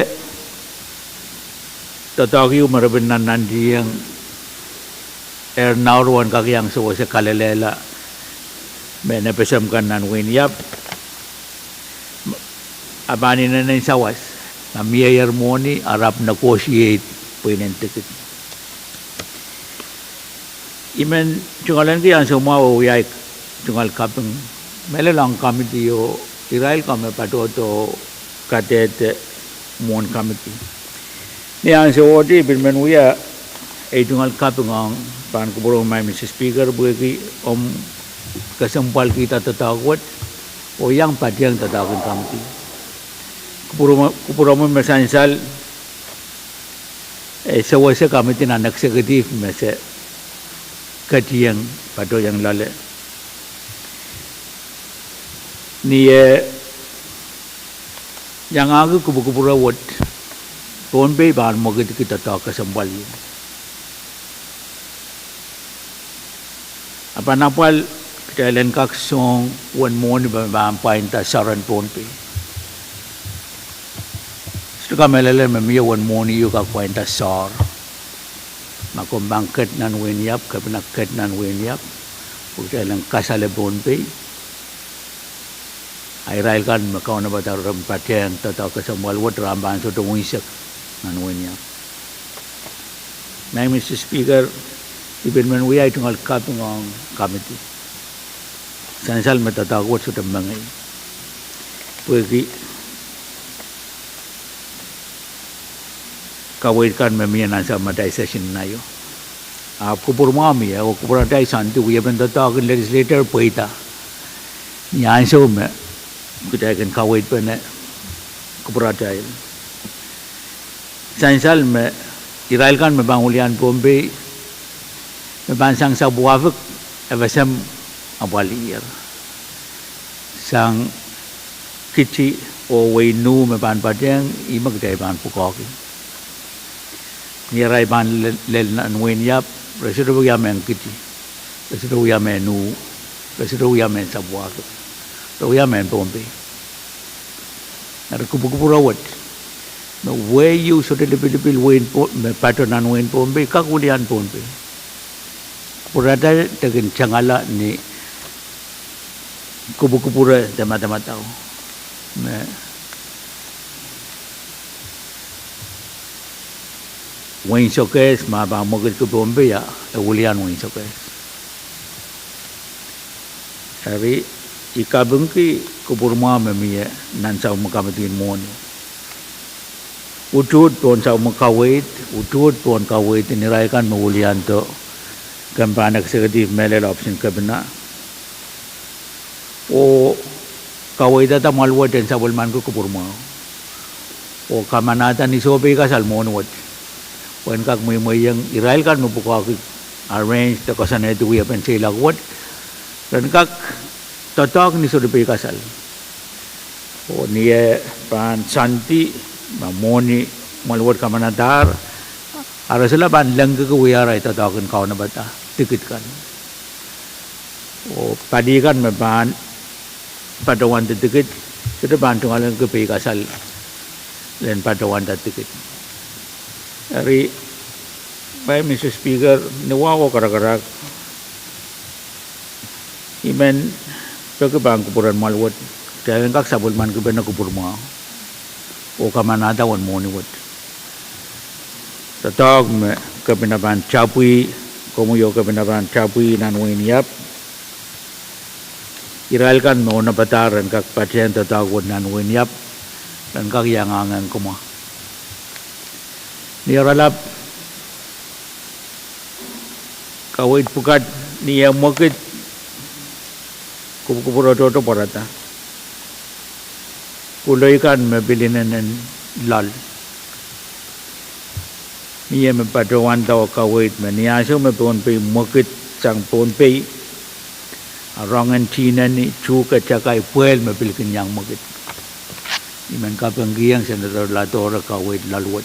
doadoahk ieu me re pil nannantihong, eri, nan ire wet kak iang sewese kalelehla mehn FSM kan nan wehin Iap, a pahn inenen sawas, ma mieier mwohni, ara negotiate pweinen tikit. I men tungoal ahneki ansou mwahu oh wiahki tungoal kaping, mehlel ong committee oh irail kan me patohdo kadehde mwohn committee. Ni ansou wet I pil men wia ei tungoal kaping ong pahn kupwuromwi, Madam Speaker, pwehki omw kesempwalkihda doadoahk wet oh iang patehng doadoahk en committee. Kupwuromwi me sansal, e sewese committee nan executive me se ketieng patohwan loale. Ni eh iangahki kupwukupwure wet, Pohnpei pahn mwekidki doadoahk kesempwal ieu. A pahn apwal kitail en kak song uwen mwohni me pahn pwainda soaren Pohnpei. Sohte kamehlele me mie uwen mwohni ieu kak pwainda soar. Ma komw pahn ket nan wehin Iap, ke pahn ket nan wehin Iap, pwe kitail en kasale Pohnpei. A irail kan me kaunopada re patehng doadoahk kesempwal wet, re pahn sohte unsek nan wehin Iap. Madam Speaker, I pil men wia ei tungoal kaping ong committee. Sansal me doadoahk wet sohte mengei, pwehki kaweid kan me mie nan Samatail session aio. Ahpw kupwur mwahu mie oh kupwuratail soandi wiepen doadoahk en legislator pweida ni ansou me kitail kin kaweidpene kupwuratail. Sansal me irail kan me pahn wilian Pohnpei, me pahn sang sapwuafik, FSM apwaliher. Sang Kiti oh wehi Nuh me pahn patehng, ihme kitail pahn pwukoahki. Ni arail pahn lel, lel nan wehin Iap, re sohte wia mehn Kiti, re sohte wia mehn Nuh, re sohte wia mehn sapwuafik, re wia mehn Pohnpei. Eri kupwukupwure wet, me wehi ieu sohte lipilipil wehin Po-, me patoh nan wehin Pohnpei, kak wilian Pohnpei. Kupwuratail de kin tengala ni kupwukupwure de madamadau me wehin Sokehs ma pahn mwekidki Pohnpei, a e wilian wehin Sokehs. Eri I kapingki kupwurmwahu me mie nan sapwellime kamidi en mwohni. Utuht pohn sapwellime kaweid, utuht pohn kaweid en irail kan me weliandi kempen executive mehlel ohpis en kepina. Oh kaweidada mwahl wet en sapwellimaniki kupwurmwahu. Oh kamanahda ni sohpeikasal mwohni wet. Pwe en kak mwemwehiong irail kan me pwukoahki arrange de koasoanehdi wiepen seiloak wet, ren kak doadoahk ni sohpeikasal. Oh ni eh pahn Sande, ma mwohni mwahl wet kamanadahr, ar esehla pahn lengkiki wia arail doadoahk en kaunopada tikit kan. Oh pali kan me pahn patohwan de tikit, sohte pahn tungoalki peikasal len patohwanda tikit. Eri, Madam Speaker, ni wahu oh karakarahk, I men peki pahn kupwuren mwahl wet, kitail en kak sapwellimanikipene kupwurmwahu oh kamanahda uwen mwohni wet. Doadoahk me kepina pahn tapwih, komwi oh kepina pahn tapwih nan wehin Iap. Irail kan me onopadahr ren kak patehng doadoahk wet nan wehin Iap, ren kak iang angoang kumwa. Ni oaralap, kaweid pwukat, ni eh mwekid, kupwukupwur tohto pwarada. Pwuloi kan me pil inenen loal. Mie me patohwanda oh kaweid me ni ansou me Pohnpei mwekid sang Pohnpei, a rongen tihneni, tuhke, takai, pwehl me pil kin iang mwekid. I men kapingkihong Senator Ladore kaweid loal wet.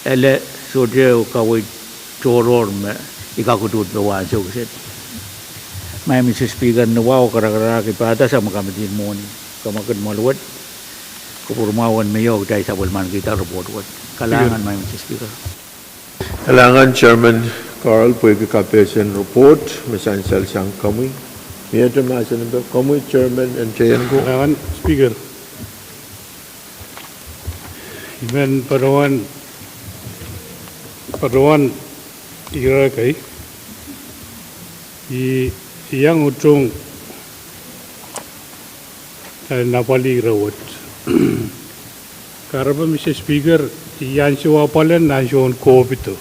Ele sohte kaweid tohrohr me I kak uduhd pohn ansou kiset. Madam Speaker, ni wahu oh karakarahk, I pahda sapwellime kamidi en mwohni, kamwakid mwahl wet, kupwurmwahu en mie oh kitail sapwellimanikihda report wet. Kalahngan, Madam Speaker. Kalahngan Chairman Carl pwehki kapehsen report me sansal sang komwi. Miehte mahsen en peh komwi Chairman en Teienko. Kalahngan Speaker. I men patohwan, patohwan ire kei, I iang utung nan apwalih ire wet. Kahrepe Mister Speaker, I ansou apwal en ansoun COVID-o.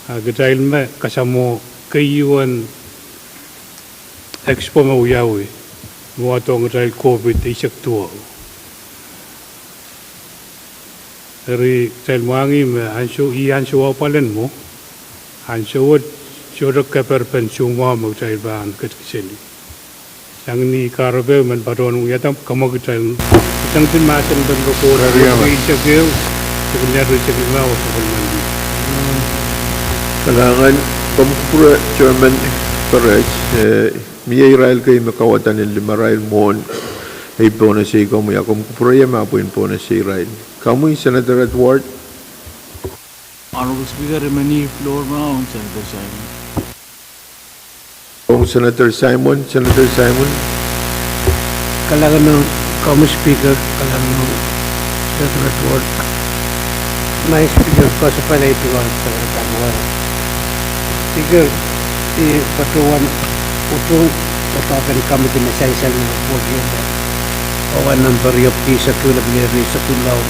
A kitail me kasamwo keieun expo me wiawi, me wadohng kitail COVID eisek duwau. Eri kitail mwahngih me ansou, I ansou apwal en mwo, ansou wet sohte keper pen soumwahu me kitail pahn ketikiseli. Sang ni kahrepe I men patohwan wiahda kamwakid kitail, sang ni mahsen pen report, eisek ehu, eisek limau, eisek limau, eisek limau. Kalahngan, komw kupwure Chairman Perez, eh, mie irail kei me kauwada ni limarail mwohn ei pohnese komwi, a komw kupwure ie me pwehn pohnese irail. Komwi Senator Edward. Honorable Speaker, I men ih floor me ong Senator Simon. Ong Senator Simon, Senator Simon. Kalahngan ong komwi Speaker, kalahngan ong Senator Edward. Madam Speaker, koasoapahl ei tungoal Senator Edward. Speaker, I patohwan utung doadoahk en kamidi me sansal nan report ieu me, oh nan namper riepwiki eisek ehu, lepin riepwiki eisek limau.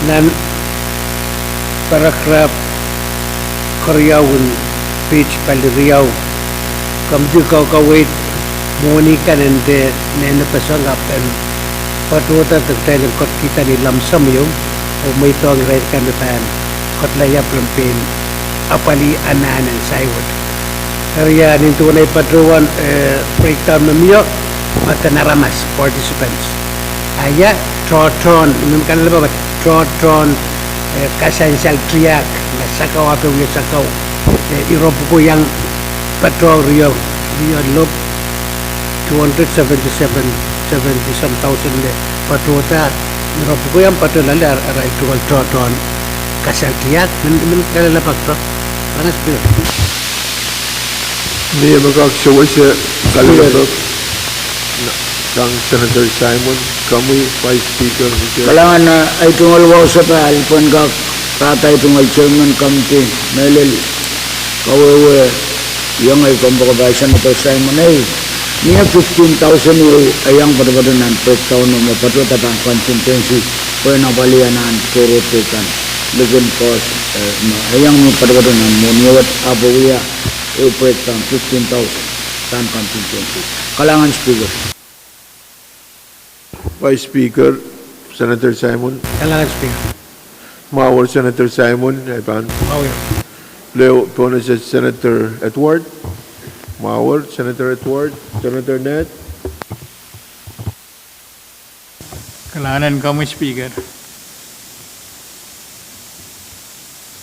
Nan paragraph keriau en page pali riau, kamidi kaukaweid mwohni kan en dehr nehnepeseng ahpw en patohda de kitail en ketikihda ni lamsam ieu, oh mweidohng irail kan me pahn ketlehiap ren pein apwalih anahn en sai wet. Eri ia nin duwen ei patohwan, eh, breakdown me mie, me eden aramas, participants. A ia, tohtohn, I men kalelapak, tohtohn, eh, kasansal tiahk, me sakau, ape wie sakau, eh, ire pwukoa iang patohng rio, rio lop, two hundred seventy-seven, seventy some thousand me patohda, ire pwukoa iang patoh loale, ar, arail tungoal tohtohn kasansal tiahk, I men, I men kalelapak, Speaker. Mie me kak sewese kalelapak sang Senator Simon, komwi Vice Speaker. Kalahngan, eh, ei tungoal wausapahl pwehn kak pahda ei tungoal Chairman Committee mehlel, kawehwe Iang ei kompoakepahi Senator Simon, ei, mie fifteen thousand ieu, e iang poatopoat nan breakdown me patohda pahn contingency, pwe nan pali anahn tohrohrte kan, likin cost, eh, me, e iang mie poatopoat nan mwohni wet, ahpw e wia ehu breakdown fifteen thousand pahn contingency. Kalahngan Speaker. Vice Speaker, Senator Simon. Kalahngan Speaker. Mwahu Senator Simon, e pahn. Mwahu. Leo, pohnese Senator Edward. Mwahu Senator Edward, Senator Ned. Kalahngan en komwi Speaker.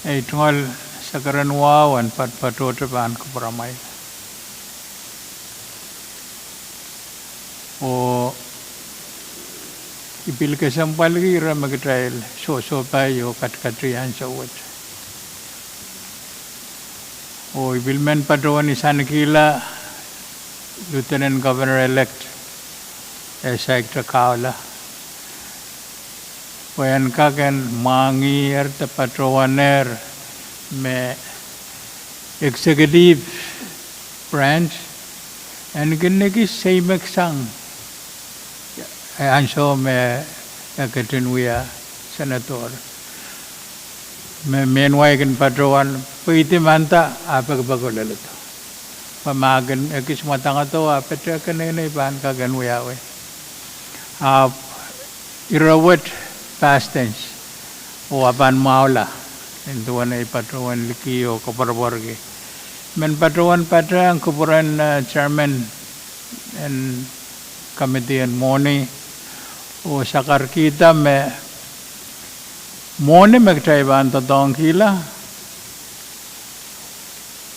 Ei, tungoal sakaren wahu en patopato te pahn kupwuramwail. Oh I pil kesempwalki ire me kitail sohsohpai oh katikati ansou wet. Oh I pil men patohwan isanikihla Lieutenant Governor-elect, eh, Saikte Kaola, pwe en kak en mwahngiher de patohwanehr me executive branch en kin ekis seimek sang ansou me e ketin wia senator. Me mehn wai kin patohwan pweidi manda ah pekipeko leledo. Pwe ma kin ekis mwadangdo ah pete keneinei pahn kak en wiawi. Ahpw ire wet past tense, oh e pahn mwahula, nin duwen ei patohwan liki oh koapworopworki. Men patohwan patehng kupwuren, eh, chairman en committee en mwohni, oh sakarkihda me mwohni me kitail pahn doadoahngkihla,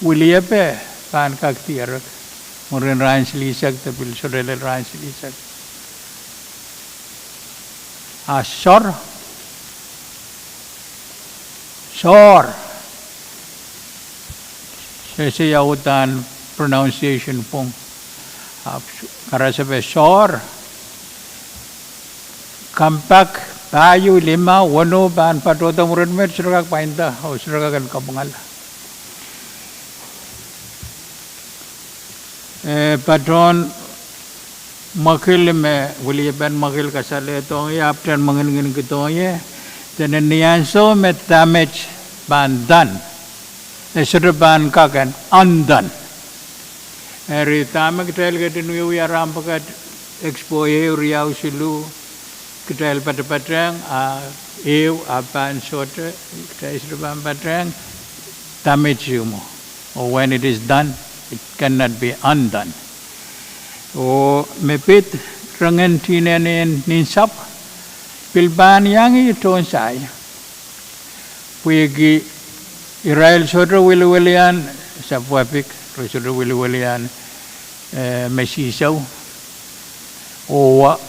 wiliepe pahn kak dierek mwurin rahn silihsek de pil sohte lel rahn silihsek. Ah sohr, sohr, sehse ia uhdahn pronunciation pwung. Ahpw karasepe sohr, kompak pahieu, lime, weneu pahn patohda mwurin met, sohte kak pwainda oh sohte kak en kapwungala. Eh, patohwan mwekil me wiliepen mwekil kasalehdohng ie, ahpw kitail mwengilngilkidohng ie, dene ni ansou me damage pahn done, e sohte pahn kak en undone. Eri dahme kitail ketin wiewia rahn pwukat, expo ehu, riau, siluh, kitail patepatehng, ah, ehu ah pahn sohte, kitail sohte pahn patehng damage ieu mwo. Oh when it is done, it cannot be undone. Oh me pid rengen tinenein nin sahpw pil pahn iang ih tohn sahi. Pwehki irail sohte wiliwilian sapwepik, re sohte wiliwilian, eh, mesihsou. Oh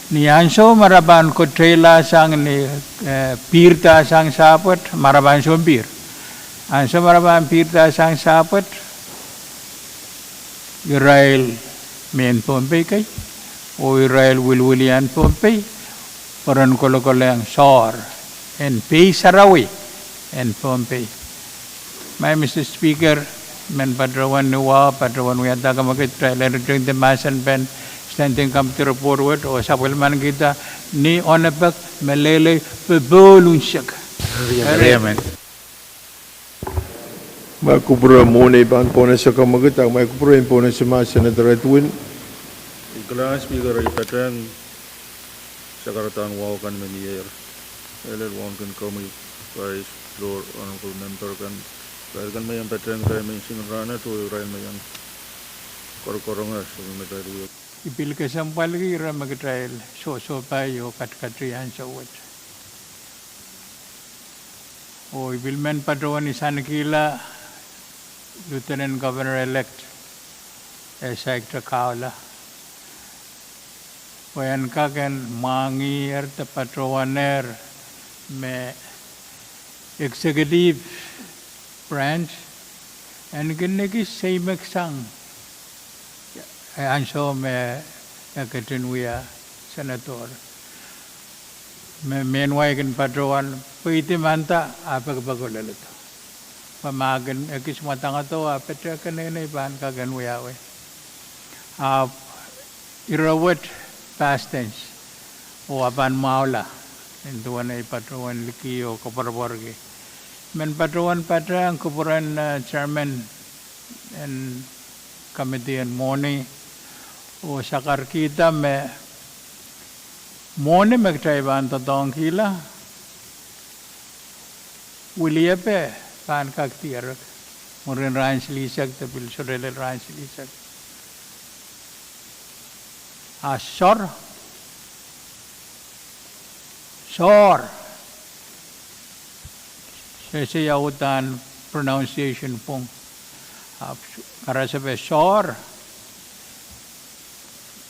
ni ansou me re pahn koteilahsang ni, eh, pihrda sang sahpwet, ma re pahn sounpihr. Ansou me re pahn pihrda sang sahpwet, irail mehn Pohnpei kei, oh irail wiliwilian Pohnpei, pwe ren kolokolehng sohr en pei sarawi en Pohnpei. Mai Mister Speaker, men patohwan ni wahu, patohwan wiahda kemwekid, kitail en ritengdi mahsen pen Standing Committee Report wet, oh sapwellimanikihda ni onepek me leilei popohl unsek. Eri, ma kupwure mwohn ei pahn pohnese kemwekid, ah ma kupwure en pohnese ma Senator Edwin. I kalahngan Speaker, I patehng sakaradahn wahu kan me mieier. Elel wauneki komwi Vice, Floor, Honorable Member kan, irail kan me iang patehng kitail menseng rahn aht oh irail me iang korokoronge sohte me kitail wia. I pil kesempwalki ire me kitail sohsohpai oh katikati ansou wet. Oh I pil men patohwan isanikihla Lieutenant Governor-elect, eh, Saikte Kaola, pwe en kak en mwahngiher de patohwanehr me executive branch en kin ekis seimek sang ansou me e ketin wia senator. Me mehn wai kin patohwan pweidi manda ah pekipeko leledo. Ma kin ekis mwadangdo, a patohwan keneinei pahn kak en wiawi. Ahpw ire wet past tense, oh a pahn mwahula, nin duwen ei patohwan liki oh koapworopworki. Men patohwan patehng kupwuren, eh, chairman en committee en mwohni, oh sakarkihda me mwohni me kitail pahn doadoahngkihla, wiliepe pahn kak dierek mwurin rahn silihsek de pil sohte lel rahn silihsek. A sohr, sohr, sehse ia uhdahn pronunciation pwung. Ahpw karasepe sohr,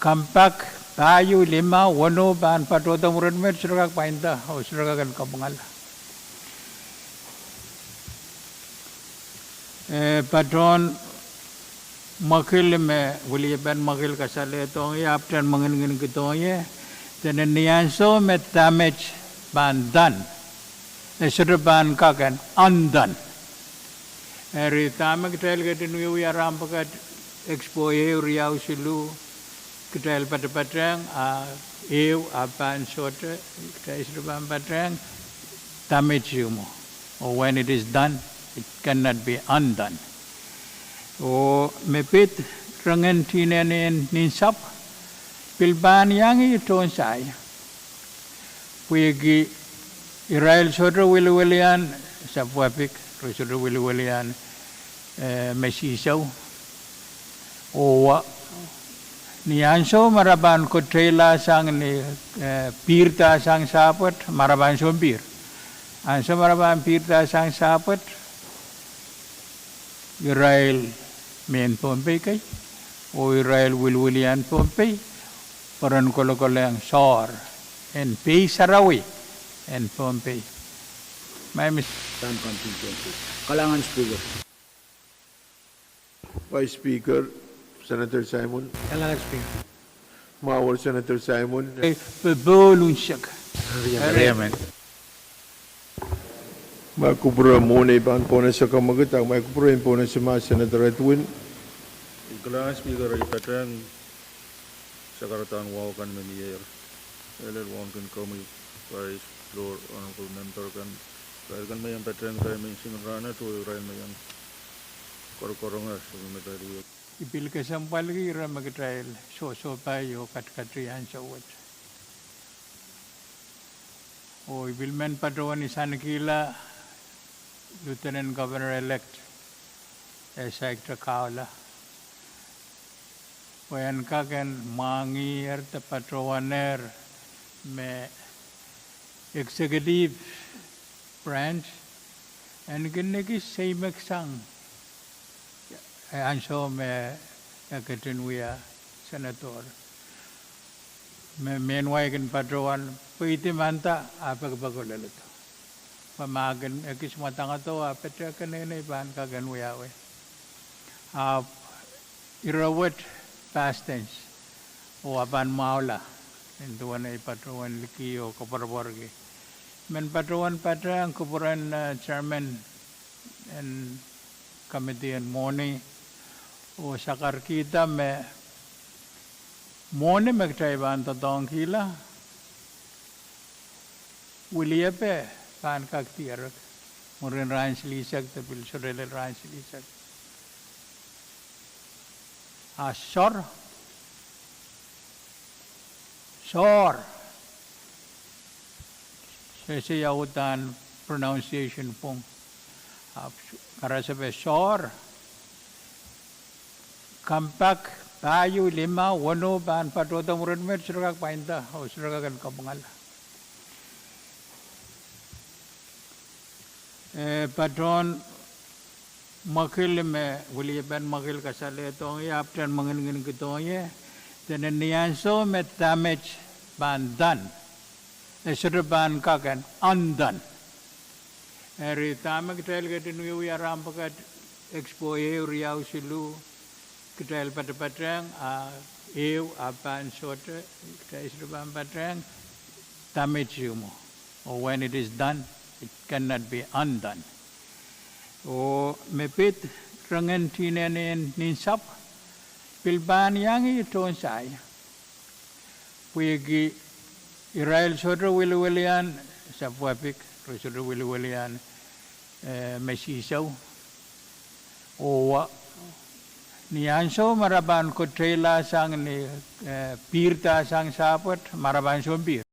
kompak, pahieu, limau, weneu pahn patohdo mwurin met, sohte kak pwainda oh sohte kak en kapwungala. Eh, patohwan mwekid me wiliepen mwekid kasalehdohng ie, ahpw patohwan mwengininginikdohng ie, dene ni ansou me damage pahn done, e sohte pahn kak en undone. Eri dahme kitail ketin wiewia rahn pwukat, Expo ehu, riau, siluh, kitail patepatehng, a ehu a pahn sohte, kitail sohte pahn patehng, damage ieu mwo. Oh when it is done, it cannot be undone. Oh me pid rengen tihnenei en nin sahpw, pil pahn iang ih tohn sahi. Pwehki irail sohte wiliwilian sapwepik, re sohte wiliwilian, eh, me sihsou. Oh ni ansou me re pahn koteilahsang ni, eh, pihrda sang sahpwet, ma re pahn sounpihr. Ansou me re pahn pihrda sang sahpwet, irail mehn Pohnpei kei, oh irail wiliwilian Pohnpei, pwe ren kolokolehng sohr en pei sarawi en Pohnpei. Kalahngan Speaker. Vice Speaker, Senator Simon. Kalahngan Speaker. Mwahu Senator Simon. Popohl unsek. Ma kupwure mwohn ei pahn pohnese kamwekid, ah ma kupwure en pohnese ma Senator Edwin. Kalahngan Speaker, I patehng sakaradahn wahu kan me mieier. Elel wauneki komwi, Vice, Floor, Honorable Member kan, irail kan me I patehng, irail me I singin rahnwet oh irail me I koarokoaronge, soh me I pil kesempwalki ire me kitail sohsohpai oh katikati ansou wet. Oh I pil men patohwan isanikihla Lieutenant Governor-elect, eh, Saikte Kaola, pwe en kak en mwahngiher de patohwanehr me executive branch en kin ekis seimeksang, eh, ansou me e ketin wia senator. Me, mehn wai kin patohwan pweidi manda, a pekipeko leledo. Pwe ma kin ekis mwadangdo, a patohwan keneinei pahn kak en wiawi. Ahpw ire wet past tense, oh a pahn mwahula, nin duwen ei patohwan liki oh koapworopworki. Men patohwan patehng kupwuren, eh, chairman en committee en mwohni, oh sakarkihda me mwohni me kitail pahn doadoahngkihla, wiliepe pahn kak dierek mwurin rahn silihsek de pil sohte lel rahn silihsek. A sohr, sohr, sehse ia uhdahn pronunciation pwung. Ahpw karasepe sohr, kompak, pahieu, limau, weneu pahn patohdo mwurin met, sohte kak pwainda oh sohte kak en kapwungala. Eh, patohwan mwekid me wiliepen mwekid kasalehdohng ie, ahpw patohwan mwengininginikdohng ie, dene ni ansou me damage pahn done, e sohte pahn kak en undone. Eri dahme kitail ketin wiewia rahn pwukat, Expo ehu, riau, siluh, kitail patepatehng, a ehu a pahn sohte, kitail sohte pahn patehng, damage ieu mwo. Oh when it is done, it cannot be undone. Oh me pid rongen tihnenehn nin sahpw pil pahn iang ih tohn sahi. Pwehki irail sohte wiliwilian sapwepik, re sohte wiliwilian, eh, me sihsou. Oh ni ansou me re pahn koteila sang ni, eh, pihrda sang sahpwet, ma re pahn sounpihr.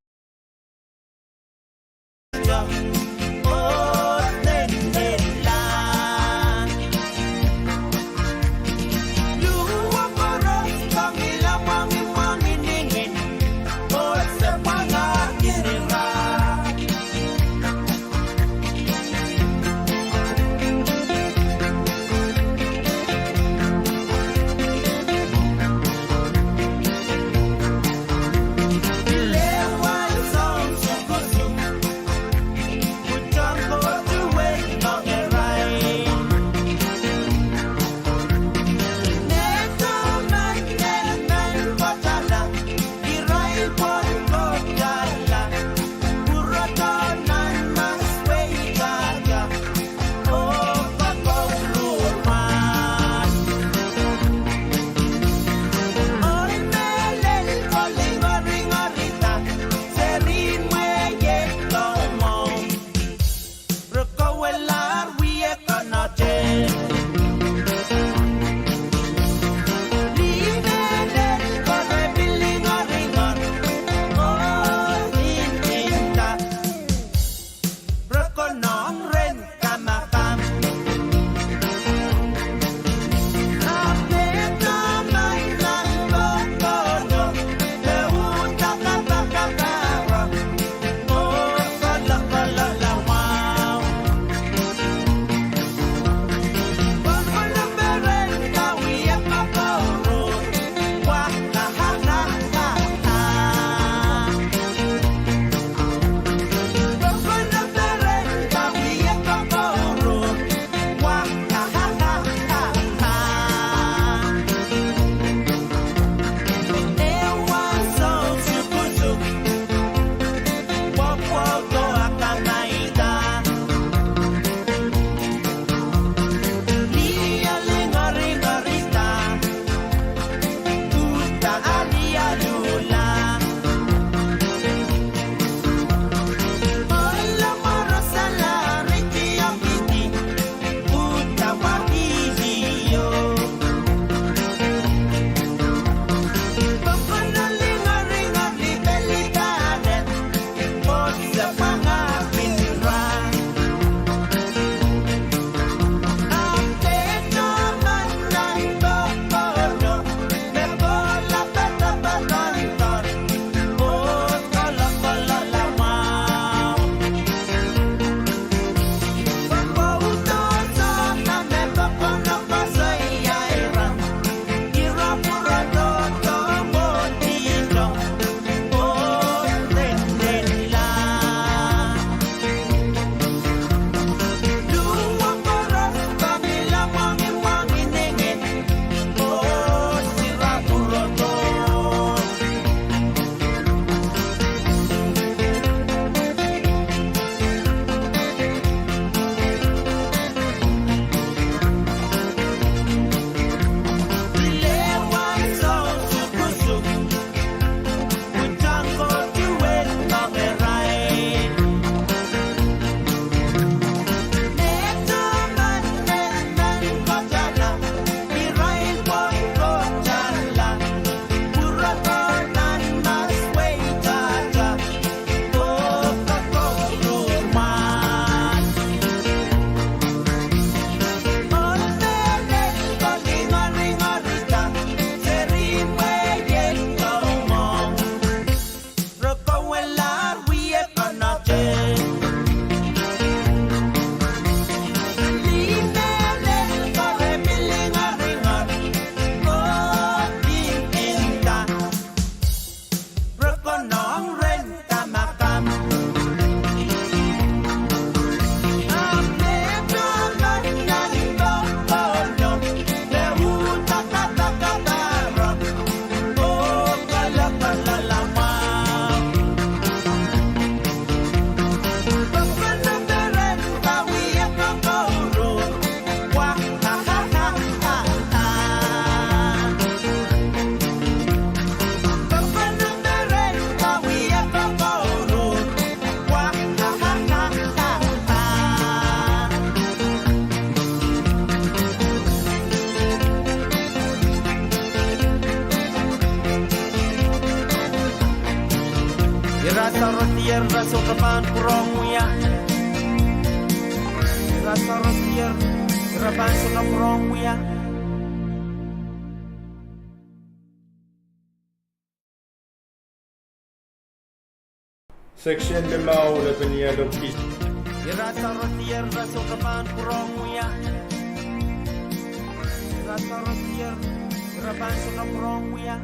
Ira sarohdier, ira sohte pahn pwurehng wia. Ira sarohdier, ira pahn sohte pwurehng wia. Section limau, lepin ialo kis. Ira sarohdier, ira sohte pahn pwurehng wia. Ira sarohdier, ira pahn sohte pwurehng wia.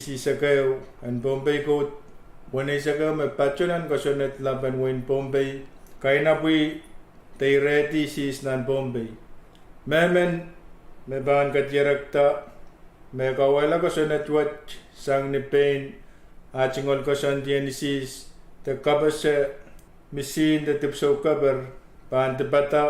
Sises ehu en Pohnpei Code, weneisek ehu me patohwan kosonned lapen wehin Pohnpei, kainapwi de irehdi sis nan Pohnpei. Mehmen me pahn kadirekda me kauwehla kosonned wet sang ni pein ah tungoal koasoandi en sis de kapehse misihn de dipwisou keper pahn dipada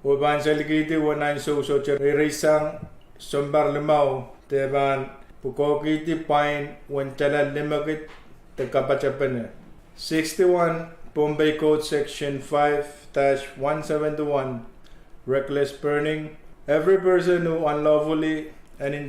oh pahn salikihdi uwen ansou sohte reireisang sounpar limau de pahn pwukoahkihdi pwain uwen tala limekid de kapatapene. Sixty-one, Pohnpei Code Section five dash one seventy-one, reckless burning. Every person who unlawfully and in